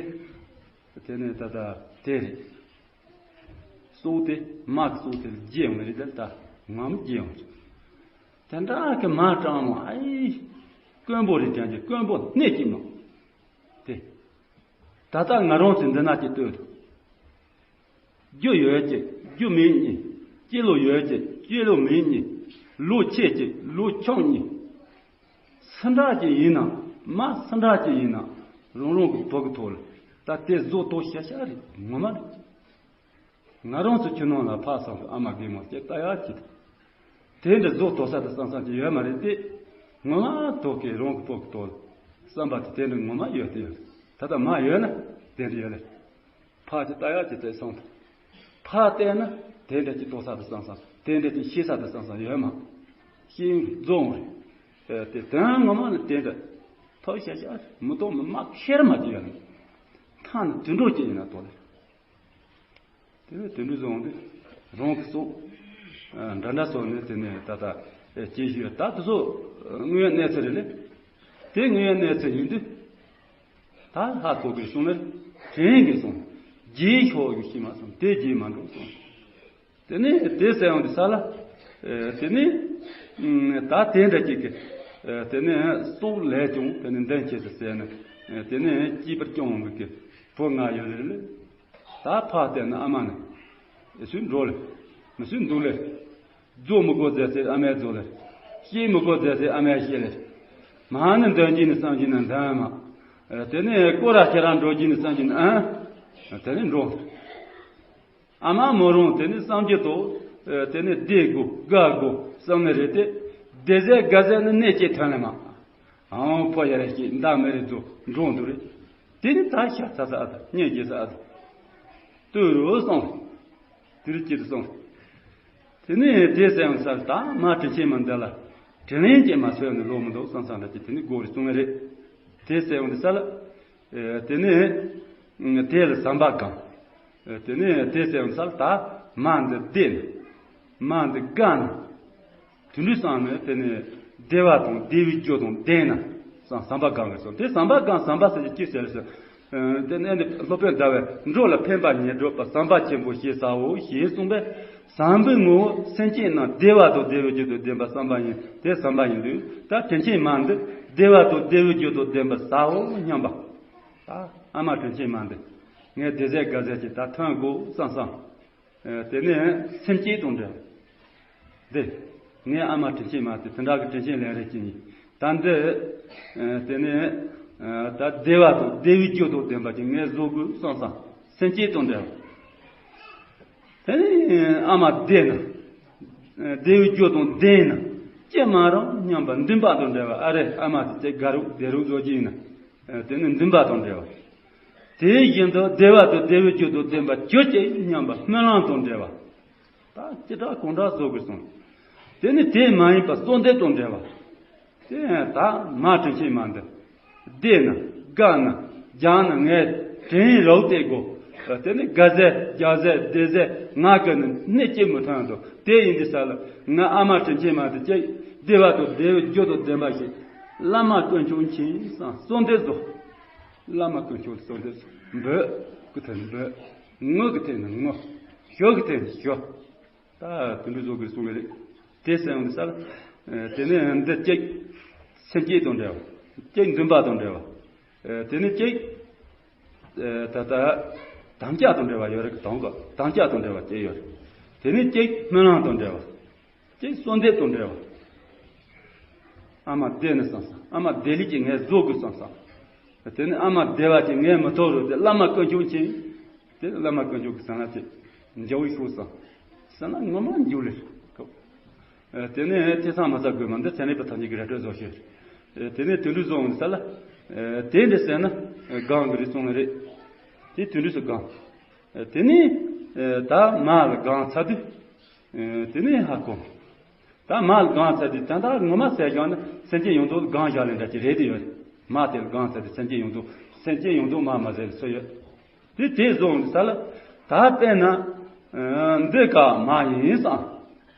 དེ་ནི་ད་ལྟ་དེ་རེད། སྲོག་དེ་མ་གི་སྲོག་དེ་ལ་བརྗེ་ཡོང་རེད་དེ་ལྟ་ངམ་བརྗེ་ཡོང་རེད། དེ་འདྲ་གི་མ་སྤྲང་མོ་ཨའི། དཀོན་པོ་རེད་ཀྱང་ཀྱི་དཀོན་པོ་སྣེ་གཅིག་མ། དེ། ད་ལྟ་ང་རང་ཚོ་འདི་ན་ཅིག་ལྟོས། རྒྱུ་ཡོད་ཅིག་རྒྱུ་མེད་གཉིས། སྐྱེས་ལོ་ཡོད་ཅིག་སྐྱེས་ལོ་མེད་གཉིས། ལོ་ཆེ་ཅིག་ལོ་ཆུང་གཉིས། སུ་འདྲ་ཅིག་ཡིན་ན་མ་སུ་འདྲ་ཅིག་ཡིན་ན་རང་རང་གི་བུ་གི་ཐོག་ལ་ད་དེ་བཟོ་ལྟོ་ཤ་ཤ་རེད་ངོ་མ་རེད། ང་རང་ཚོ་ཁྱིམ་ནང་ལ་ཕ་སང་ཨ་མ་རྒན་མོ་སྐྱེ་ལྟ་ཡག་ཅིག་དང་། དེ་འདྲ་བཟོ་ལྟོ་ས་དང་བསམ་བསམ་ཅིག་ཡོད་མ་རེད་དེ། ངོ་མ་ཐོག་གི་རང་གི་བུ་གི་ཐོག་ལ་བསམ་པ་དེ་དེ་འདྲ་ངོ་མ་ཡོད་དེ་ཡོད། ད་ལྟ་མ་ཡོད་ན་དེ་འདྲ་ཡོད་ལེ། ཕ་ཅིག་ལྟ་ཡག་ཅིག་དེ་སོང་དང་། ཕ་བལྟས་ན་དེ་འདྲ་ཅིག་ལྟོ་ས་དང་བསམ་བསམ་དེ་འདྲ་ཅིག་ཤེས་ས་དང་བསམ་བསམ་ཡོད་མ། ཤེས་ཡོན་རྫོང་རེད། དེ་དོན་ངོ་མ་ནི་དེ་འདྲ་ཐོག་ཤ་ཤ་མི་ཐོག་མི་མ་ཁེར་མ་ཅིག་ཡོད་ལེ། ཐང་ནི་དུད་འགྲོ་ཅིག་ཡིན་ན་ལྟོ་ལེ། དེ་ནས་དེ་འདྲ་བཟུང་སྟེ་རང་གི་སྲོག་འདྲ་འདྲ་སོགས་ནས་དེ་ནས་ད་ལྟ་སྐྱེ་ཤི་ཡོད་ད་དེ་ཚོ་དངོས་ཡོད་གནས་ཚུལ་རེད་ལེ། དེ་དངོས་ཡོད་གནས་ཚུལ་ཡིན་དུས་ད་ལྷ་ཚོགས་ཀྱི་གསུང་ལས་དྲན་གྱི་གསུང་རྗེས་ཤོག་ཡོད་ཤི་མ་སོང་དེ་རྗེས་མ་འགྲོ་གསུང་། དེ་ནས་དེ་ཟེར་ཡོང་དུས་ས་ལ། དེ་ནས་ད་དེ་འདྲ་ཅིག་གི་དེ་ནས་སྲོག་ལས་ཀྱང་དེ་ནས་འདོན་ཆེད་དུ་ཟེར་ནས་དེ་ནས་སྐྱིད་པར་སྐྱོང་བའི་གི་བུ་ང་ཡོད་རེད་ལེ། ད་ཕ་བལྟས་ན་ཨ་མ་ནི། ཨེ་སུས་འགྲོ་ལེ། མི་སུས་འདུག་ལེ། རྫོགས་མི་དགོས་ཟེར་ཟེར་ཨ་མས་རྫོགས་ལེ། ཤེས་མི་དགོས་ཟེར་ཟེར་ཨ་མས་ཤེས་ལེ། མ་ནི་འདོན་གྱི་ནི་བསམ་གྱི་ནི་འདོན་མ། དེ་ནས་སྐོར་ར་ཁྱེད་རང་འགྲོ་གྱི་ནི་བསམ་གྱི་ནི་ཨ། དེ་ནས་འགྲོ། ཨ་མ་མོ་རང་དེ་ནས་བསམ་གྱི་དོ། དེ་ནས་བདེ་དགོས་དགའ་དགོས་བསམ་ནི་རེད་དེ། བདེ་ཟས་དགའ་ཟས་ནི་གནས་ཀྱི་ཐོན་ལེ་མ། ཨང་ཕོ་ཡ་རེ་སྐྱེས་མདའ་མེ་རེ་རྫོགས་འགྲོ་འདུག་རེད། དེ་ནི་ད་ཤ་ཚ་ཚ་ཨ་ད་སྙད་རྒྱས་ས་ཨ་ད། ལྟོས་རོ་སོང་། དེ་རུ་སྐྱིད་དུ་སོང་། དེ་ནས་དེ་ཟེར་ཡང་ས་ད་མ་དྲིན་ཆེན་མ་འདི་ལ་དྲིན་ལན་ཅིག་མ་གསོས་ནས་ལོག་མི་འདུག་བསམ་བསམ་འདྲ་ཅིག་དེ་ནི་སྒོ་རེ་སོང་ངེ་རེད། དེ་ཟེར་ཡང་འདི་ས་ལ། དེ་ནས་དེ་ལ་ཟམ་པ་གང་། དེ་ནས་དེ་ཟེར་ཡང་ས་ལ་ད་མ་འདི་བདེ་ན། མ་འདི་དགའ་ན། དུད་འགྲོའི་སང་ནས་དེ་ནས་བདེ་བ་དང་བདེ་བའི་རྒྱུ་དང་ལྡན་ན་སང་ཟམ་པ་གང་གི་སོང་དེ་ཟམ་པ་གང་ཟམ་པ་ཟེར་གྱི་ཅི་ཟེར་ཟེར། དེ་ནས་ནི་སློབ་དཔོན་ཟླ་བས་འགྲོ་ལ་ཕན་པ་ཉིད་བགྲོད་པ་ཟམ་པ་ཆེན་པོ་ཞེས་བྱའོ་ཞེས་གསུངས་པས་ཟམ་པའི་ངོ་བོ་སེམས་ཅན་རྣམས་བདེ་བ་དང་བདེ་བའི་རྒྱུ་དང་ལྡན་པ་ཟམ་པ་ཡིན་དེ་ཟམ་པ་ཡིན་དུས་ད་དྲིན་ཆེན་མ་འདི་བདེ་བ་དང་བདེ་བའི་རྒྱུ་དང་ལྡན་པར་བྱའོ་སྙམ་པ། ད་ཨ་མ་དྲིན་ཆེན་མ་འདི་ངས་བདེ་ཟས་དགའ་ཟས་ཀྱི་ད་ཐོན་དགོས་བསམ་བསམ། དེ་ནས་སེམས་བསྐྱེད་དང་འབྲེལ་བ། འདི། ངའི་ཨ་མ་དྲིན་ཆེན་མ་དེ་དེ་འདྲ་གི་དྲིན་ཆེན་ལས་རེ་ཅིག་ཡིན། ད་འདི། དེ་ནས། ད་བདེ་བ་དང་བདེ་བའི་རྒྱུ་དང་ལྡན་པ་ཅིག་ངས་བཟོ་དགོས་བསམ་བསམ་སེམས་བསྐྱེད་དང་འབྲེལ་བ། དེ་ནས་ཨ་མ་བདེ་ན། བདེ་བའི་རྒྱུ་དང་ལྡན་ན། ཅི་མ་རུང་སྙམ་པ་འདུན་པ་དང་འབྲེལ་བ་ཨ་རེ་ཨ་མ་དེ་ཅིག་དགའ་རོགས་བདེ་རོགས་བཟོ་རྒྱུ་ཡིན་ན། དེ་ནི་འདུན་པ་དང་འབྲེལ་བ། དེ་བཞིན་དུ་བདེ་བ་དང་བདེ་བའི་རྒྱུ་དང་ལྡན་པ་གྱུར་ཅིག་སྙམ་པ་སྨོན་ལམ་དང་འབྲེལ་བ། ད་ཅི་དྲག་གང་དྲག་བཟོ་དགོས་སོང་། དེ་ནི་དེ་མ་ཡིན་པ་གསོལ་འདེབས་དང་འབྲེལ་བ། དེ་ད་མ་དྲིན་ཆེན་མ་འདི། བདེ་ན་དགའ་ན་ རྒྱང་ནི་ངས་དྲིན་རོགས་བལྟས་དགོ། དེ་ནི་དགའ་ཟས་རྒྱགས་ཟས་བདེ་ཟས་ང་གི་ནི་སྣེ་སྐྱེལ་མི་ཐོན་དོ། དེ་ཡིན་དུས་ས་ལ་ང་ཨ་མ་དྲིན་ཆེན་མ་དེ་ཅིག་བདེ་བ་དང་བདེ་བའི་རྒྱུ་དང་ལྡན་པ་ཞིག་བླ་མ་དཀོན་མཆོག་མཁྱེན་བསམ་གསོལ་འདེབས་བཟོ། བླ་མ་དཀོན་མཆོག་གསོལ་འདེབས་བཟོ། འབོད་ཀྱི་ཐད་ནས་འབོད། ངུ་གི་ཐད་ནས་ངུ། ཞུ་གི་ཐད་ནས་ཞུ། ད་དུད་འགྲོ་བཟོ་དགོས་གསུངས་པ་རེད། དེ་སེམས་འདི་ས་ལ། དེ་ནས་འདི་གཅིག་སེམས་བསྐྱེད་དང་འབྲེལ་བ། གཅིག་འདུན་པ་དང་འབྲེལ་བ། དེ་ནས་གཅིག་ད་ལྟ་དམ་བཅའ་དང་འབྲེལ་བ་ཡོད་རེད། གི་དང་ག་དམ་བཅའ་དང་འབྲེལ་བ་གཅིག་ཡོད་རེད། དེ་ནས་གཅིག་སྨོན་ལམ་དང་འབྲེལ་བ། གཅིག་གསོལ་འདེབས་དང་འབྲེལ་བ། ཨ་མ་བདེ་ནི་བསམ་བསམ། ཨ་མ་བདེ་ལེགས་ཀྱི་ངས་བཟོ་དགོས་བསམ་བསམ། དེ་ནི་ཨ་མ་བདེ་བ་ཅིག་ངས་མི་ཐོག་རུ་དེ་བླ་མ་དཀོན་མཆོག་མཁྱེན། དེ་བླ་མ་དཀོན་མཆོག་གི་ས་ན་ཅིག་འཇའ་བོའི་ཤུགས་སམ། ས་ན་ངོ་མ་འཇུ་ལེ། དེ་ནས་ཐེ་ཚང་མ་ས་དགོས་མ་འདི་ཚན་རིག་པ་ཐམས་ཅད་ཀྱི་ར་སྤྲོད་བཟོ་ཤེས། དེ་ནས་དུད་འགྲོ་བཟོ་འོང་ས་ལ། དེ་འདྲ་ཟེར་ན་གང་གི་རེད་གསུངས་ནི་རེད། དེ་དུད་འགྲོ་སུ་གང་། དེ་ནས་ད་མ་ལ་གང་ཚ་དུས། དེ་ནས་ཧ་གོ། ད་མ་ལ་གང་ཚ་དུས་ད་ལྟ་ངོ་མ་ཟེར་ཀྱང་ནི་སེམས་ཅན་ཡོངས་རྫོགས་གང་བཞག་ལས་འདྲ་ཅི་རེད་དེ་ཡོད། མ་དེ་ལ་གང་ཚ་དུས་སེམས་ཅན་ཡོངས་རྫོགས་སེམས་ཅན་ཡོངས་རྫོགས་མ་མ་ཟེར་སུ་ཡོད། དེ་དེ་བཟོ་འོང་ས་ལ། ད་དཔེར་ན། འདི་ག་མ་ཡིན་བསམ།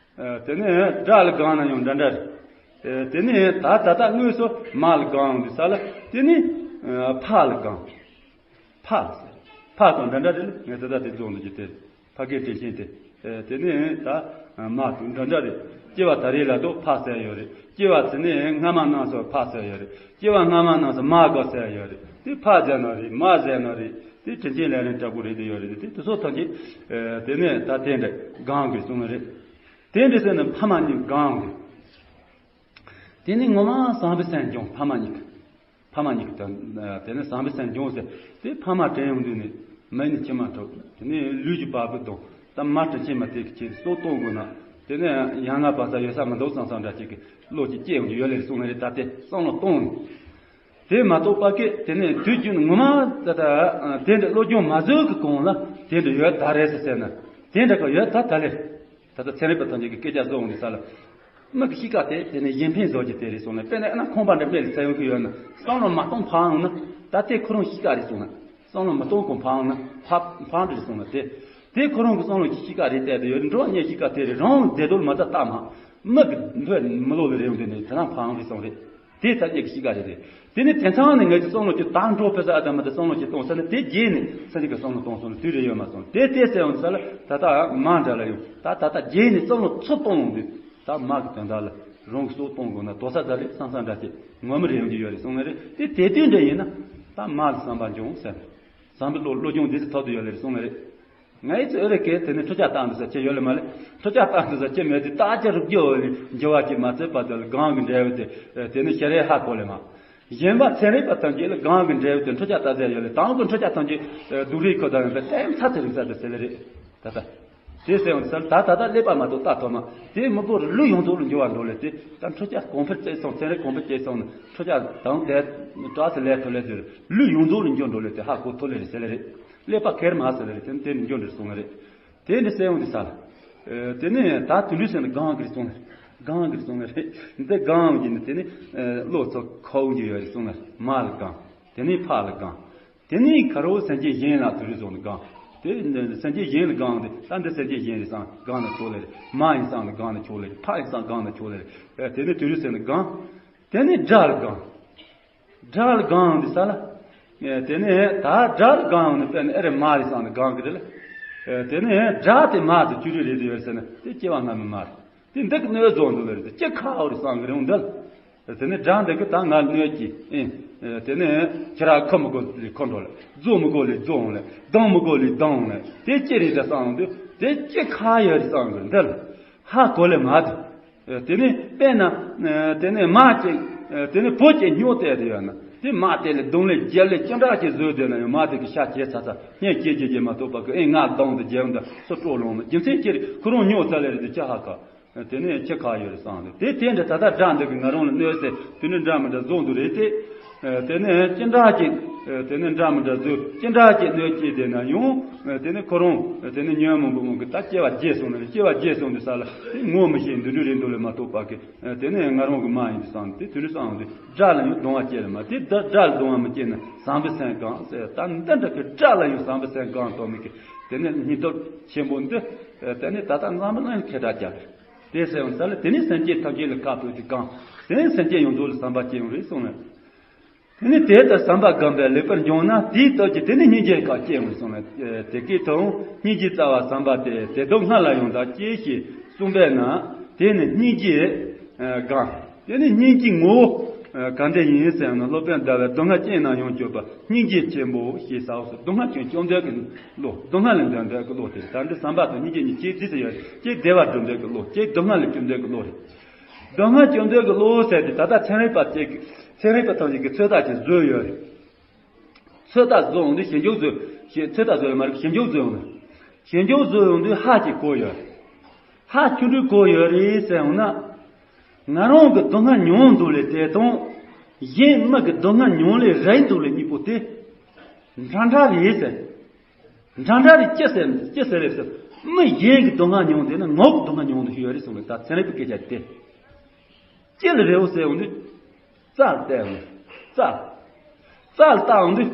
དེ་ནས་སྒྲ་ལ་གང་ན་ཡང་འདྲ་འདྲ་རེད། དེ་ནས་ད་ད་ལྟ་དངོས་སུ་མ་ལ་གང་འོང་དུས་ས་ལ་དེ་ནས་ཕ་ལ་གང་། ཕ་ལ་ཟེར། ཕ་དང་འདྲ་འདྲ་རེད། ངས་ད་ལྟ་དེ་བཟོ་འདུག་རྒྱུ་དེ་རེད། ཕ་སྐད་དྲིན་ཆེན་དེ། དེ་ནས་ད་མ་དང་འདྲ་འདྲ་རེད། སྐྱེ་བ་ད་རེས་ལ་དོ་ཕ་ཟེར་ཡོད་རེད། སྐྱེ་བ་དེ་ནས་སྔ་མ་རྣམས་སུ་ཕ་ཟེར་ཡོད་རེད། སྐྱེ་བ་སྔ་མ་རྣམས་སུ་མ་ག་ཟེར་ཡོད་རེད། དེ་ཕ་ཟེར་ན་རེད། མ་ཟེར་ན་རེད། དེ་དྲིན་ཆེན་ལས་རིང་དྲག་པོ་རེད་དེ་ཡོད་རེད། དེ་དེ་ཚོ་ཐམས་ཅད་དེ་ནས་ད་དེ་འདྲ་གང་དགོས་གསུངས་ནི་རེད། དེ་འདྲ་ཟེར་ན་ཕ་མ་གཉིས་གང་དགོས། དེ་ནས་ངོ་མ་བསམ་པའི་སེམས་སྦྱོང་ཕ་མ་གཉིས་ཀྱི། ཕ་མ་གཉིས་ཀྱི་དོན། དེ་ནས་བསམ་པའི་སེམས་སྦྱོང་ཟེར། དེ་ཕ་མ་དྲན་ཡོང་དུས་ནས་མི་ནི་ཁྱི་མ་ཐོབ། དེ་ནས་ལུས་ཀྱི་བ་སྤུ་དང་ད་མ་དྲིན་ཆེན་མ་དེ་གི་ཁྱེད་སྲོག་གཏོང་དགོས་ན། དེ་ནས་ཡང་ང་བ་ས་ཡོད་ས་མི་འདུག་བསམ་བསམ་འདྲ་ཅིག་གི་བློ་ཅིག་སྐྱེ་ཡོང་རྒྱུ་ཡོད་ལེ་གསུངས་ནས་རེད། ད་དེ་བསམ་བློ་གཏོང་ནས། དེ་མ་གཏོགས་པ་ཀི་དེ་ནས་དུས་རྒྱུན་ངོ་མ་ད་ད་དེ་འདྲ་བློ་སྦྱོང་མ་བཟོད་གི་གོང་ལ་དེ་འདྲ་ཡོད་ད་རེད་ཟེར་ཟེར་ན་དེ་འདྲ་གི་ཡོད་ད་ད་ལེ། ད་ལྟ་ཚན་རིག་པ་ཐམས་ཅད་ཀྱི་སྐད་ཆ་བཟོ་འོང་དུས་ས་ལ། མི་གི་གཤིས་ཀ་དེ་དེ་ནས་གཞན་ཕན་བཟོ་རྒྱུ་དེ་རེད་གསུངས་ནས། དཔེར་ན་ཨ་ན་ཁང་པ་འདྲ་མེད་ལ་ཚ་ཡོང་གི་ཡོད་ན་བསམ་བློ་མ་གཏོང་ཕར་འོང་ན་ད་ལྟའི་ཁོ་རང་གཤིས་ཀ་རེད་གསུངས་ན། བསམ་བློ་མ་གཏོང་གོང་ཕར་འོང་ན་ཕ་ཕ་འདྲ་རེད་གསུངས་ན་དེ། དེ་ཁོ་རང་གི་བསམ་བློ་གི་གཤིས་ཀ་རེད་བལྟས་དེ་ཡོད་རེད། འགྲོ་བ་མིའི་གཤིས་ཀ་དེ་རེད། རང་བདེ་སྡུག་མ་ད་ལྟ་མ་མི་གི་འདོད་མི་ལོ་ལ་རེ་འོང་དེ་ནས་དེ་རང་ཕར་འོང་རེད་གསུངས་རེད། དེ་ཚ་རྒྱས་ཀྱི་གཤིས་ཀ་རེད་དེ། དེ་ནི་དེང་སང་ནས་ངས་ཀྱི་བསམ་བློ་ཀྱི་དང་འགྲོ་ཕེ་ས་ཨ་ད་མ་ད་བསམ་བློ་ཀྱི་གཏོང་ས་ནི་དེ་རྗེས་ནས་ཚ་རྒྱས་ཀྱི་བསམ་བློ་གཏོང་སོང་ནས་དུས་རེ་ཡོད་མ་སོང་། དེ་དེ་ཟེར་ཡོང་དུས་ས་ལ་ད་ལྟ་མ་འདྲ་ལ་ཡོང་ད་ད་ལྟ་རྗེས་ནས་བསམ་བློ་ཚུར་གཏོང་ཡོང་དུས་ད་མ་གི་དོན་དག་ལ་རང་གི་སྲོག་གཏོང་དགོས་ན་དོ་ས་ད་ལེ་བསམ་བསམ་འདྲ་ཅིག་ངོ་མི་རེ་ཡོང་གི་ཡོད་རེད་གསུངས་ནི་རེད། དེ་དེ་དུས་འདྲ་ཡིན་ན་ད་མ་གི་བསམ་པ་འབྱུང་ཟེར། བསམ་པའི་བློ་བློ་སྦྱོང་འདི་ཚོ་ཐོག་ཏུ་ཡོད་ལེ་རེད་གསུངས་ནི་རེད། ང་ཡི་ཚེ་ཨེ་རེད་ཀེ་དེ་ནི་འཕྲོ་ཆག་བཏང་འདུག་ས་ཅི་ཡོད་ལེ་མ་ལེ། འཕྲོ་ཆག་བཏང་འདུག་ས་ཅི་མེད་དེ་རྟག་ཅི་རུབ་རྒྱུ་འོ་ལེ་འགྱུར་བ་ཅི་མ་ཚད་པ་དེ་ལ་གང་གི་འབྲས་བུ་དེ་དེ་ནི་ཤེས་རེ་ཧ་གོ་ལེ་མ། གཞན་པ་ཚན་རིག་པ་ཐམས་ཅད་ལ་གང་གི་འབྲས་བུ་དེ་འཕྲོ་ཆག་ལྟ་ཚད་ཡོད་ལེ། དང་གི་འཕྲོ་ཆག་ཐམས་ཅད་སྡུག་རིགས་ཁོ་དང་ཡོད་པའི་ལྟ་ཡང་ཚ་ཚ་རིག་ས་དེ་ཟེར་ལེ་རེད། ད་ལྟ་དེ་ཟེར་ཡང་ས་ད་ད་ལྟ་ཀླད་པ་མ་གཏོགས་ལྟ་ཐོག་མ་དེ་མི་པོ་རུ་ལུས་ཡོངས་རྫོགས་ལ་འགྱུར་བ་འགྲོ་ལེ་དེ་ད་འཕྲོ་ཆག་གོང་འཕེལ་བྱས་སོང་། ཚན་རིག་གོང་འཕེལ་བྱས་སོང་ནས་འཕྲོ་ཆག་དང་དེ་དྲག་ཏུ་ལས་ཐོག་ལས་དེ་ལུས་ཡོངས་རྫོགས་ལ་འགྱུར་འགྲོ་ལེ་དེ་ཧ་གོ་ཐུབ་ལེ་རེད་ཟེར་ལེ་རེད། ཀླད་པ་ཁེར་མ་ཟེར་ལེ་རེད། དེ་ནི་དེ་ནི་འགྱུར་འགྲོ་སོང་ལེ་རེད། དེ་ནི་ཟེར་ཡོང་དུས་ས་ལ། དེ་ནི་ད་དུད་འགྲོ་ཟེར་ནི་གང་གིར་སོང་ལེ། གང་གིར་སོང་ལེ་རེད། འདི་གང་ཡིན་ནི་དེ་ནི་བློ་ཚོ་ཁོག་འགྱུར་ཡོད་རེད་གསུངས་ལེ། མ་ལ་གང་། དེ་ནི་ཕ་ལ་གང་། དེ་ནི་ཁ་རོ་སེམས་ཅན་གཞན་ལ་དུད་འགྲོ་ཟེར་ནི་གང་། དེ་སེམས་ཅན་གཞན་ལ་གང་དེ་ད་འདི་སེམས་ཅན་གཞན་རེད་བསམ་གང་ན་ཆོག་ལེ་རེད། མ་ཡིན་བསམ་ལ་གང་ན་ཆོག་ལེ་རེད། ཕ་ཡིན་བསམ་གང་ན་ཆོག་ལེ་རེད། དེ་ནི་དུད་འགྲོ་ཟེར་ནི་གང་། དེ་ནི་དགྲ་ལ་གང་། དགྲ་ལ་གང་འདི་ས་ལ། དེ་ནས་ད་དགྲ་ལ་གང་ནི་དཔེར་ན་ཨེ་རེ་མ་རེད་བསམ་ནས་གང་གི་རེད་ལ། དེ་ནས་དགྲ་དེ་མ་དེ་བཅུ་རེ་རེད་དེ་ཡོད་ཟེར་ན་དེ་སྐྱེ་བ་སྔ་མའི་མ་རེད། དེ་འདི་གི་གནོད་བཟོ་འདུག་ལ་རེད་དེ་སྐྱེ་ཁ་འོ་རེད་བསམ་གི་རེད་འོང་འདི་ལ། དེ་ནས་དགྲ་འདི་གི་ད་ང་གནོད་ཀྱི་ཨེ། དེ་ནས་ཁྱེད་རང་ཁ་མི་དགོས་ལས་ཁོ་འགྲོ་ལ་རྫོགས་མི་དགོས་ལས་རྫོགས་འོང་ལ་སྡང་མི་དགོས་ལས་སྡང་འོང་ལ་དེ་སྐྱེ་རེད་ད་བསམ་འདུག་དེ་སྐྱེ་ཁ་ཡོད་རེད་བསམ་གི་རེད་འདི་ལ། ཧ་གོ་ལེ་མ་དེ། དེ་ནས་དཔེར་ན། དེ་ནས་མ་ཅིག་དེ་ནས་བུ་ཅིག་སྨྱོ་བསྡད་དེ་ཡོད་ན། དེ་མ་དེ་ལས་རྡུང་ལེ་རྒྱབ་ལེ་ཅི་འདྲ་ཅིག་བཟོས་བསྡད་ན་ཡང་མ་དེ་གི་ཤ་བྱས་ཚ་ཚ་སྙིང་རྗེ་རྗེ་རྗེ་མ་གཏོགས་པ་གི་ཨེ་ང་རྡུང་དེ་རྒྱབ་འདི་སུ་སྤྲོ་ལོང་ན་རྒྱུ་མཚན་ཅི་རེད། ཁོ་རང་སྨྱོ་ཚ་ལེ་རེད་དེ་ཅི་ཧ་ག་དེ་ནས་ཁྱི་ཁ་ཡོད་རེད་བསམ་དེ་དེ་འདྲ་ད་ལྟ་དགྲ་འདི་གི་ང་རང་ལ་གནོད་སེ་དེ་ནས་འདྲ་མི་འདྲ་བཟོ་འདུག་རེད་དེ། དེ་ནས་ཅི་འདྲ་ཅིག་དེ་ནས་འདྲ་མི་འདྲ་བཟོས། ཅི་འདྲ་ཅིག་གནོད་སྐྱེལ་བསྡད་ན་ཡང་། དེ་ནས་ཁོ་རང་དེ་ནས་ཉོན་མོངས་པའི་དབང་གིས་ད་སྐྱེ་བ་བརྒྱད་སོང་ནས། སྐྱེ་བ་བརྒྱད་སོང་དུས་ས་ལ་དེ་ངོ་མི་ཤེས། འདི་འདྲ་རེད་འདུག་ལས་མ་གཏོགས་པ་གི། དེ་ནས་ང་རང་གི་མ་ཡིན་དུས་བསམ་དེ་དུས་ནས་བསམ་དུས་དགྲ་ལ་ཡང་སྡང་བ་སྐྱེ་ལ་མ། དེ་དགྲ་ལ་སྡང་བ་མི་སྐྱེ་ན་བསམ་པའི་སེམས་གང་ཟེར། ད་འདི་འདྲ་གི་དགྲ་ལ་ཡང་བསམ་པའི་སེམས་གང་དོ་མི་གི། དེ་ནས་སྙིང་སྟོབས་ཆེན་པོ་འདི་དེ་ནས་ད་ལྟ་འཛམ་བུ་གླིང་ཁྱེད་དྲག་ཀྱང་རེད། དེ་ཟེར་ཡང་ས་ལ་དེ་ནས་སེམས་ཅན་ཐམས་ཅད་ལ་ཁ་ཕོག་དེ་གང་དེ་ནས་སེམས་ཅན་ཡོངས་རྫོགས་ལ་བསམ་པ་སྐྱེ་ཡོང་རེད་གསུངས་ལ། དེ་ནི་དེ་ལྟར་བསམ་པ་བསྒོམས་པས་ལེགས་པར་འགྱུར་ན། དེའི་སྟོབས་ཀྱིས་དེ་ནི་སྙིང་རྗེ་ཁ་སྐྱེ་འོང་གསུངས་ལ། དེ་སྐད་དུའང་སྙིང་རྗེ་རྩ་བ་བསམ་པ་སྟེ། དེ་སྟོབས་སྔར་ལ་ཡང་དག་སྐྱེ་ཞེས་གསུངས་པས་ན། དེ་ནི་སྙིང་རྗེ་གང་། དེ་ནི་སྙིང་རྗེའི་ངོ་བོ་གང་འདྲ་ཡིན་ཟེར་ན། སློབ་དཔོན་ཟླ་བས་སྡུག་བསྔལ་ཅན་རྣམས་ཡོངས་གཅོད་པ་སྙིང་རྗེ་ཆེན་པོ་ཞེས་ཟེར་བ་སོགས། སྡུག་བསྔལ་ཅན་སྐྱོབ་འདོད་ཀྱི་བློ། སྡུག་བསྔལ་ལས་འདོད་འདོད་ཀྱི་བློ་དེ་རེད། ད་འདི་བསམ་པ་དང་སྙིང་རྗེ་གཉིས་ཀྱིས་རྗེས་སུ་ཡོད་ཀྱི་བདེ་བ་སྒྲུབ་འདོད་ཀྱི་བློ། ཀྱི་སྡུག་བསྔལ་ལས་སྐྱོབ་འདོད་ཀྱི་བློ་རེད། སྡུག་བསྔལ་སྐྱོབ་འདོད་ཀྱི་བློ་ཟེར་ཏེ་ད་ལྟ་ཚན་རིག་པ་ཅིག་ཚན་རིག་པ་ཐམས་ཅད་ཀྱིས་ཚོད་ལྟ་ཅིག་བཟོས་ཡོད་རེད། ཚོད་ལྟ་བཟོ་ཡོང་དུས་ཞིབ་འཇུག་བཟོས། ཞེས་ཚོད་ལྟ་བཟོས་ཡོད་མ་རེད། ཞིབ་འཇུག་བཟོས་ཡོང་ན། ཞིབ་འཇུག་བཟོ་ཡོང་དུས་ཧ་ཅིག་གོ་ཡོད་རེད། ཧ་ཆུང་དུས་གོ་ཡོད་རེད་ཟེར་ཡོང་ན། ང་རང་གི་སྡུག་བསྔལ་མྱོང་འདུག་ལས་དེ་དང་། གཞན་མི་གི་སྡུག་བསྔལ་མྱོང་ལས་རེད་འདུག་ལས་གཉིས་པོ་དེ་འདྲ་འདྲ་རེད་ཟེར། འདྲ་འདྲ་རེད། ཅི་ཟེར་ཅི་ཟེར་རེད་ཟེར། མི་གཞན་གྱི་སྡུག་བསྔལ་མྱོང་དེ་ནི་ངའི་སྡུག་བསྔལ་མྱོང་དུ་ཞུ་ཡ་རེད་གསུངས་པས། ད་ཚན་རིག་པའི་སྐད་ཆ་དེ། ཅི་ལ་རེད་འོ་ཟེར་འོང་དུས། རྩལ་བལྟས་འོང་། རྩལ། རྩལ་བལྟ་འོང་དུས།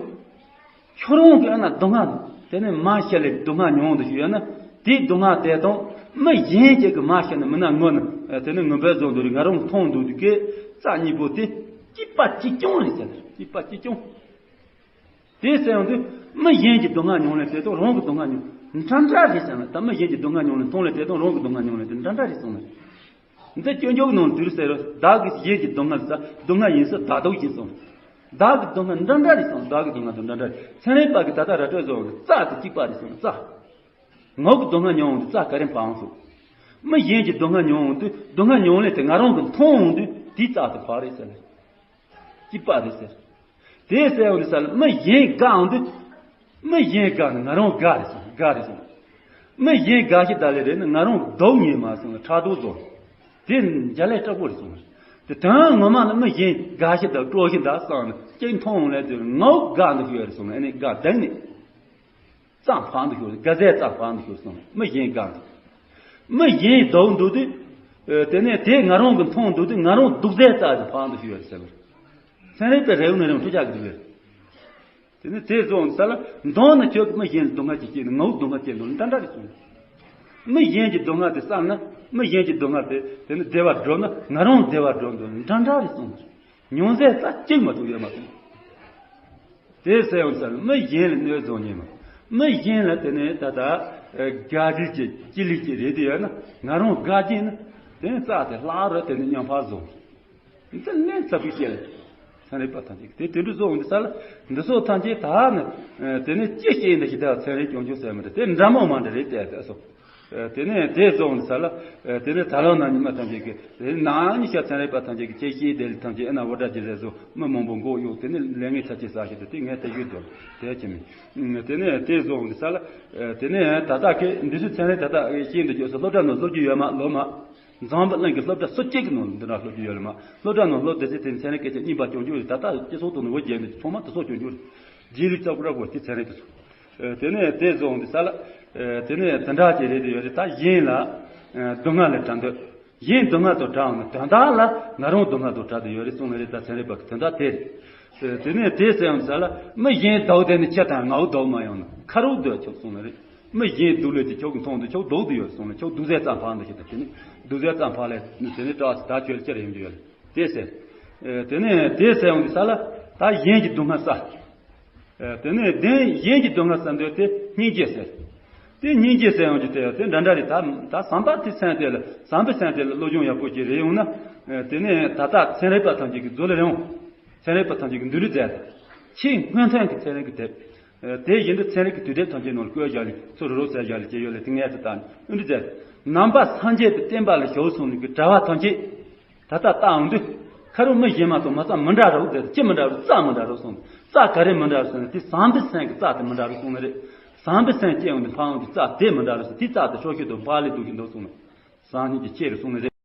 ཁྱོད་རང་གི་ཨ་ན་སྡུག་བསྔལ་དེ་ནི་མ་ཤི་ལས་སྡུག་བསྔལ་མྱོང་དུ་ཞུ་ཡ་ན། དེའི་སྡུག་བསྔལ་དེ་དང་མི་གཞན་གཅིག་གི་མ་ཤི་ན་མི་ན་ངུ་ན་དེ་ནི་ངུ་འབོད་བཟོ་འདུག་རེད། ང་རང་མཐོང་འདུག་དུས་ཀའི་རྩལ་གཉིས་པོ་དེ་གཅིག་པ་གཅིག་རྐྱང་རེད་ཟེར། གཅིག་པ་གཅིག་རྐྱང་། དེ་ཟེར་ཡོང་དུས་མི་གཞན་གྱི་སྡུག་བསྔལ་མྱོང་ལས་དེ་དང་རང་གི་སྡུག་བསྔལ་མྱོང་འདྲ་འདྲ་རེད་ཟེར་ན། ད་མི་གཞན་གྱི་སྡུག་བསྔལ་མྱོང་ལས་མཐོང་ལས་དེ་དང་རང་གི་སྡུག་བསྔལ་མྱོང་ལས་དེ་འདྲ་འདྲ་རེད་གསུངས་ནས། འདི་སྐྱོན་བརྗོད་ནང་དུས་ཟེར། བདག་གིས་གཞན་གྱི་སྡུག་བསྔལ་ཟ། སྡུག་བསྔལ་ཡིན་ཟེར་བདག་སྡུག་ཅེས་གསུངས། བདག་གི་སྡུག་བསྔལ་འདྲ་འདྲ་རེད་གསུངས། བདག་གི་སྡུག་བསྔལ་དང་འདྲ་འདྲ་རེད། ཚན་རིག་པ་གིས་ད་ལྟ་ར་སྤྲོད་བཟོ་བ་རྩལ་དེ་གཅིག་པ་རེད་གསུངས། རྩལ། ངའི་སྡུག་བསྔལ་མྱོང་འོང་དུས་རྩལ་ག་རེ་འཕར་འོང་གསུངས། མི་གཞན་གྱི་སྡུག་བསྔལ་མྱོང་འོང་དུས་སྡུག་བསྔལ་མྱོང་ལས་དེ་ང་རང་གིས་མཐོང་འོང་དུས་དེའི་རྩལ་དེ་འཕར་རེད་ཟེར། སྐྱིད་པ་རེད་ཟེར། དེ་ཟེར་ཡོང་དུས་ས་ལ་མི་གཞན་དགའ་འོང་དུས། མི་གཞན་དགའ་ན་ང་རང་དགའ་རེད་གསུངས། དགའ་རེད་གསུངས། མི་གཞན་དགའ་ཞིག་ད་ལས་རེད་ན་ང་རང་སྡུག་ཉེས་མ་གསུངས་ལ་ཕྲག་དོག་བཟོ། དེ་རྒྱ་ལས་སྐྲག་པོ་རེད་གསུངས། དེ་དོན་ངོ་མ་ལ་མི་གཞན་དགའ་ཞིག་དང་སྤྲོ་ཞིག་འདྲ་བསམ་ན་གཅིག་མཐོང་ཡོང་ལས་དེ་ངའི་དགའ་འདུག་ཡོད་རེད་གསུངས། ཨ་ནི་དགའ་དེང་ནས། རྩལ་འཕར་འདུག་ཤོར། དགའ་ཚལ་རྩལ་འཕར་འདུག་ཤོར་སོང་། མི་གཞན་དགའ་འདུག་མི་གཞན་སྡུག་འདུག་དུས། ཨེ། དེ་ནས་དེ་ང་རང་གི་མཐོང་འདུག་དུས་ང་རང་སྡུག་ཚལ་རྩལ་ཞིག་འཕར་འདུག་ཤོར་ཟེར་བ། ཚན་རིག་པས་རེའུ་ནས་རེའུ་འཕྲུལ་ཆག་གི་འདུག་པས། དེ་ནས་དེ་སོང་ས་ལ་མདོར་ན་ཁྱོད་ཀྱིས་མི་གཞན་ལ་སྡུག་བསྔལ་ཅིག་སྐྱེས་ནས་ངའི་སྡུག་བསྔལ་སྐྱེས་འདུག་འདྲ་འདྲ་རེད་གསུངས། མི་གཞན་གྱི་སྡུག་བསྔལ་དེ་བསམ་ན་མི་གཞན་གྱི་སྡུག་བསྔལ་དེ་དེ་ནས་བདེ་བ་སྒྲུབ་ན་ང་རང་བདེ་བ་སྒྲུབ་འདུག་འདྲ་འདྲ་རེད་གསུངས། མྱོང་ཚད་རྩ་གཅིག་མ་གཏོགས་ཡོད་མ་སོང་། དེ་ཟེར་ཡོང་ས་ལ་མི་གཞན་ལ་གནོད་བཟོ་ཉེས་མ། མི་གཞན་ལ་དེ་ནས་ད་ལྟ་དགའ་རིགས་ཀྱི་སྐྱིད་ལིག་ཅིག་རེད་དེ་ཡོད་ན་ང་རང་དགའ་སྐྱིད་ན་དེ་ནས་རྩ་དེ་ལྷག་རུ་དེ་ནས་མཉམ་འཕར་བཟོ། འདི་ལན་ཚ་པོ་སྐྱེ་ལ། ཚན་རིག་པ་ཐམས་ཅད་ཀྱིས་དེ་དེ་འདྲ་བཟོ་འོང་དུས་ས་ལ་འདི་ཚོ་ཐམས་ཅད་ད་ནི་དེ་ནས་ཅི་སྐྱེ་འདི་ཞིག་ད་ཚན་རིག་སྐྱོན་བརྗོད་ཟེར་མི་རེད། དེ་འདྲ་མོ་མ་འདྲ་རེད་དེ་ཨ་སོ། དེ་ནས་དེ་བཟོ་འོང་ས་ལ། དེ་ནས་ད་ལོ་ན་ཉི་མ་ཐམས་ཅད་ཀྱི་དེ་ནང་ཉི་ཤ་ཚན་རིག་པ་ཐམས་ཅད་ཀྱི་ཅེ་ཤེས་དེ་ལ་ཐམས་ཅད་ཨེ་ན་འོ་འདྲ་ཅི་ཟེར་བཟོ་མི་མང་པོ་མགོ་གཡོག་དེ་ནས་ལས་ངན་ཚ་ཆེ་ས་ཞིག་ཏུ་དེ་ངས་དེ་ཞུས་འདུག་དེ་ཅི་མིན། དེ་ནས་དེ་བཟོ་འོང་ས་ལ། དེ་ནས་ད་ལྟ་ཁེ་འདི་ཚོ་ཚན་རིག་ད་ལྟ་ཤེས་འདུག་ཅོག་སོ་སློབ་གྲྭ་ནང་སློབ་རྒྱུ་ཡོད་མ་ལོ་མ། འཛམ་བུ་གླིང་གི་སློབ་གྲྭ་སུ་གཅིག་གི་ནང་འདི་འདྲ་སློབ་རྒྱུ་ཡོད་ལ་མ། སློབ་གྲྭ་ནང་སློབ་དེ་ཚེ་དེ་ཚན་རིག་སྐད་ཆ་རྙིང་པ་སྐྱོན་རྒྱུ་རེད། ད་ལྟ་སྤྱི་ཚོགས་ཐོག་ནས་འོ་བརྒྱལ་འདུག་ཚང་མ་དེ་ཚོ་སྐྱོན་རྒྱུ་རེད། རྗེས་ལུས་ལྕགས་པོ་ར་བོ་དེ་ཚན་རིག་དེ་ཚོ། དེ་ནས་དེ་བཟོ་འོང་དུས་ས་ལ། དེ་ནས་དེ་འདྲ་ཅིག་རེད་དེ་ཡོད་རེད། ད་གཞན་ལ་སྡུག་བསྔལ་ལས་བྲལ་འདོད། གཞན་སྡུག་བསྔལ་དང་བྲལ་བ་ནི་དོན་དག་ལ་ང་རང་སྡུག་བསྔལ་དང་བྲལ་དུ་ཡོད་རེད་གསུངས་ནི་རེད། ད་ཚན་རིག་པ་གི་དོན་དག་དེ་རེད། དེ་ནས་དེ་ཟེར་ཡང་ས་ལ་མི་གཞན་སྡུག་དེ་ནི་ཁྱེད་དང་ངའོ་སྡུག་མ་ཡོང་ན་ཁ་རོག་སྡོད་ཆོག་གསུངས་ནི་རེད། མི་གཞན་སྡུག་ལས་ཀྱི་ཁྱོད་ཀྱི་མཐོང་དུ་ཁྱོད་སྡུག་དུ་ཡོད་གསུངས་ནི། ཁྱོད་སྡུག་ཚད་ཙམ་འཕར་འདུག་ཞེས་དང་དེ་ནི་སྡུག་ཚད་ཙམ་འཕར་ལས་དེ་ནི་སྐྲག་ཅིག་ད་ཁྱོད་ལ་ཅི་རེད་ཡོང་རྒྱུ་ཡོད་རེད་དེ་ཟེར། དེ་ནས་དེ་ཟེར་ཡོང་དུས་ས་ལ་ད་གཞན་གྱི་སྡུག་བསྔལ་ས། དེ་ནས་བདེན་གཞན་གྱི་སྡུག་བསྔལ་བསམ་འདོད་དེ་སྙིང་རྗེ་ཟེར། དེ་སྙིང་རྗེ་ཟེར་ཡོང་རྒྱུ་དེ་དེ་འདྲ་འདྲ་རེད། ད་ད་བསམ་པ་དེ་སེམས་དེ་ལ་བསམ་པའི་སེམས་དེ་ལ་བློ་སྦྱོང་ཡག་པོ་ཅིག་རེད་ཡོང་ན། དེ་ནས་ད་ལྟ་ཚན་རིག་པ་ཐམས་ཅད་ཀྱི་མཛོད་ལ་རེད་འོང་། ཚན་རིག་པ་ཐམས་ཅད་ཀྱི་འདི་འདྲ་མཛད། ཆེས་སྔོན་ཐོན་གྱི་ཚན་རིག་གི་དེབ། དེ་བཞིན་དུ་ཚན་རིག་གི་དུས་དེབ་ཐམས་ཅད་ནང་ལ་བཀོད་བཞག་ལས་ཚུར་རོལ་ཟེར་བཞག་ལས་ཅེས་ཡོད་ལས་དེ་ངས་དེ་ལྟ་འདི་འདྲ་མཛད། ནང་པ་སངས་རྒྱས་པའི་བསྟན་པ་ལ་ཞུགས་སོང་ནས་ཀྱི་གྲྭ་བ་ཐམས་ཅད། ད་ལྟ་ལྟ་འོང་དུས། ཁ་རུ་མི་གཞན་མ་གཏོགས་མ་རྩ་མི་འདྲ་རོགས་ཟེར། ཅི་མི་འདྲ་རོགས་རྩ་མི་འདྲ་རོགས་གསུངས། རྩ་ག་རེ་མི་འདྲ་རོགས་ཟེར་ན་དེ་བསམ་པའི་སེམས་ཀྱི་རྩ་དེ་མི་འདྲ་རོགས་གསུངས་ནི་རེད། བསམ་པའི་སེམས་སྐྱེ་འོང་དུས་འཕར་འོང་དུས་རྩ་དེ་མི་འདྲ་རོགས་ཟེར། དེ་རྩ་དེ་ཤོར་ཤོར་དུ་འཕར་ལས་འདུག་གི་འདུག་གསུངས་ནས། སང་ཉིན་གྱི་ཆེ་རུ་གསུངས་ནི་རེད།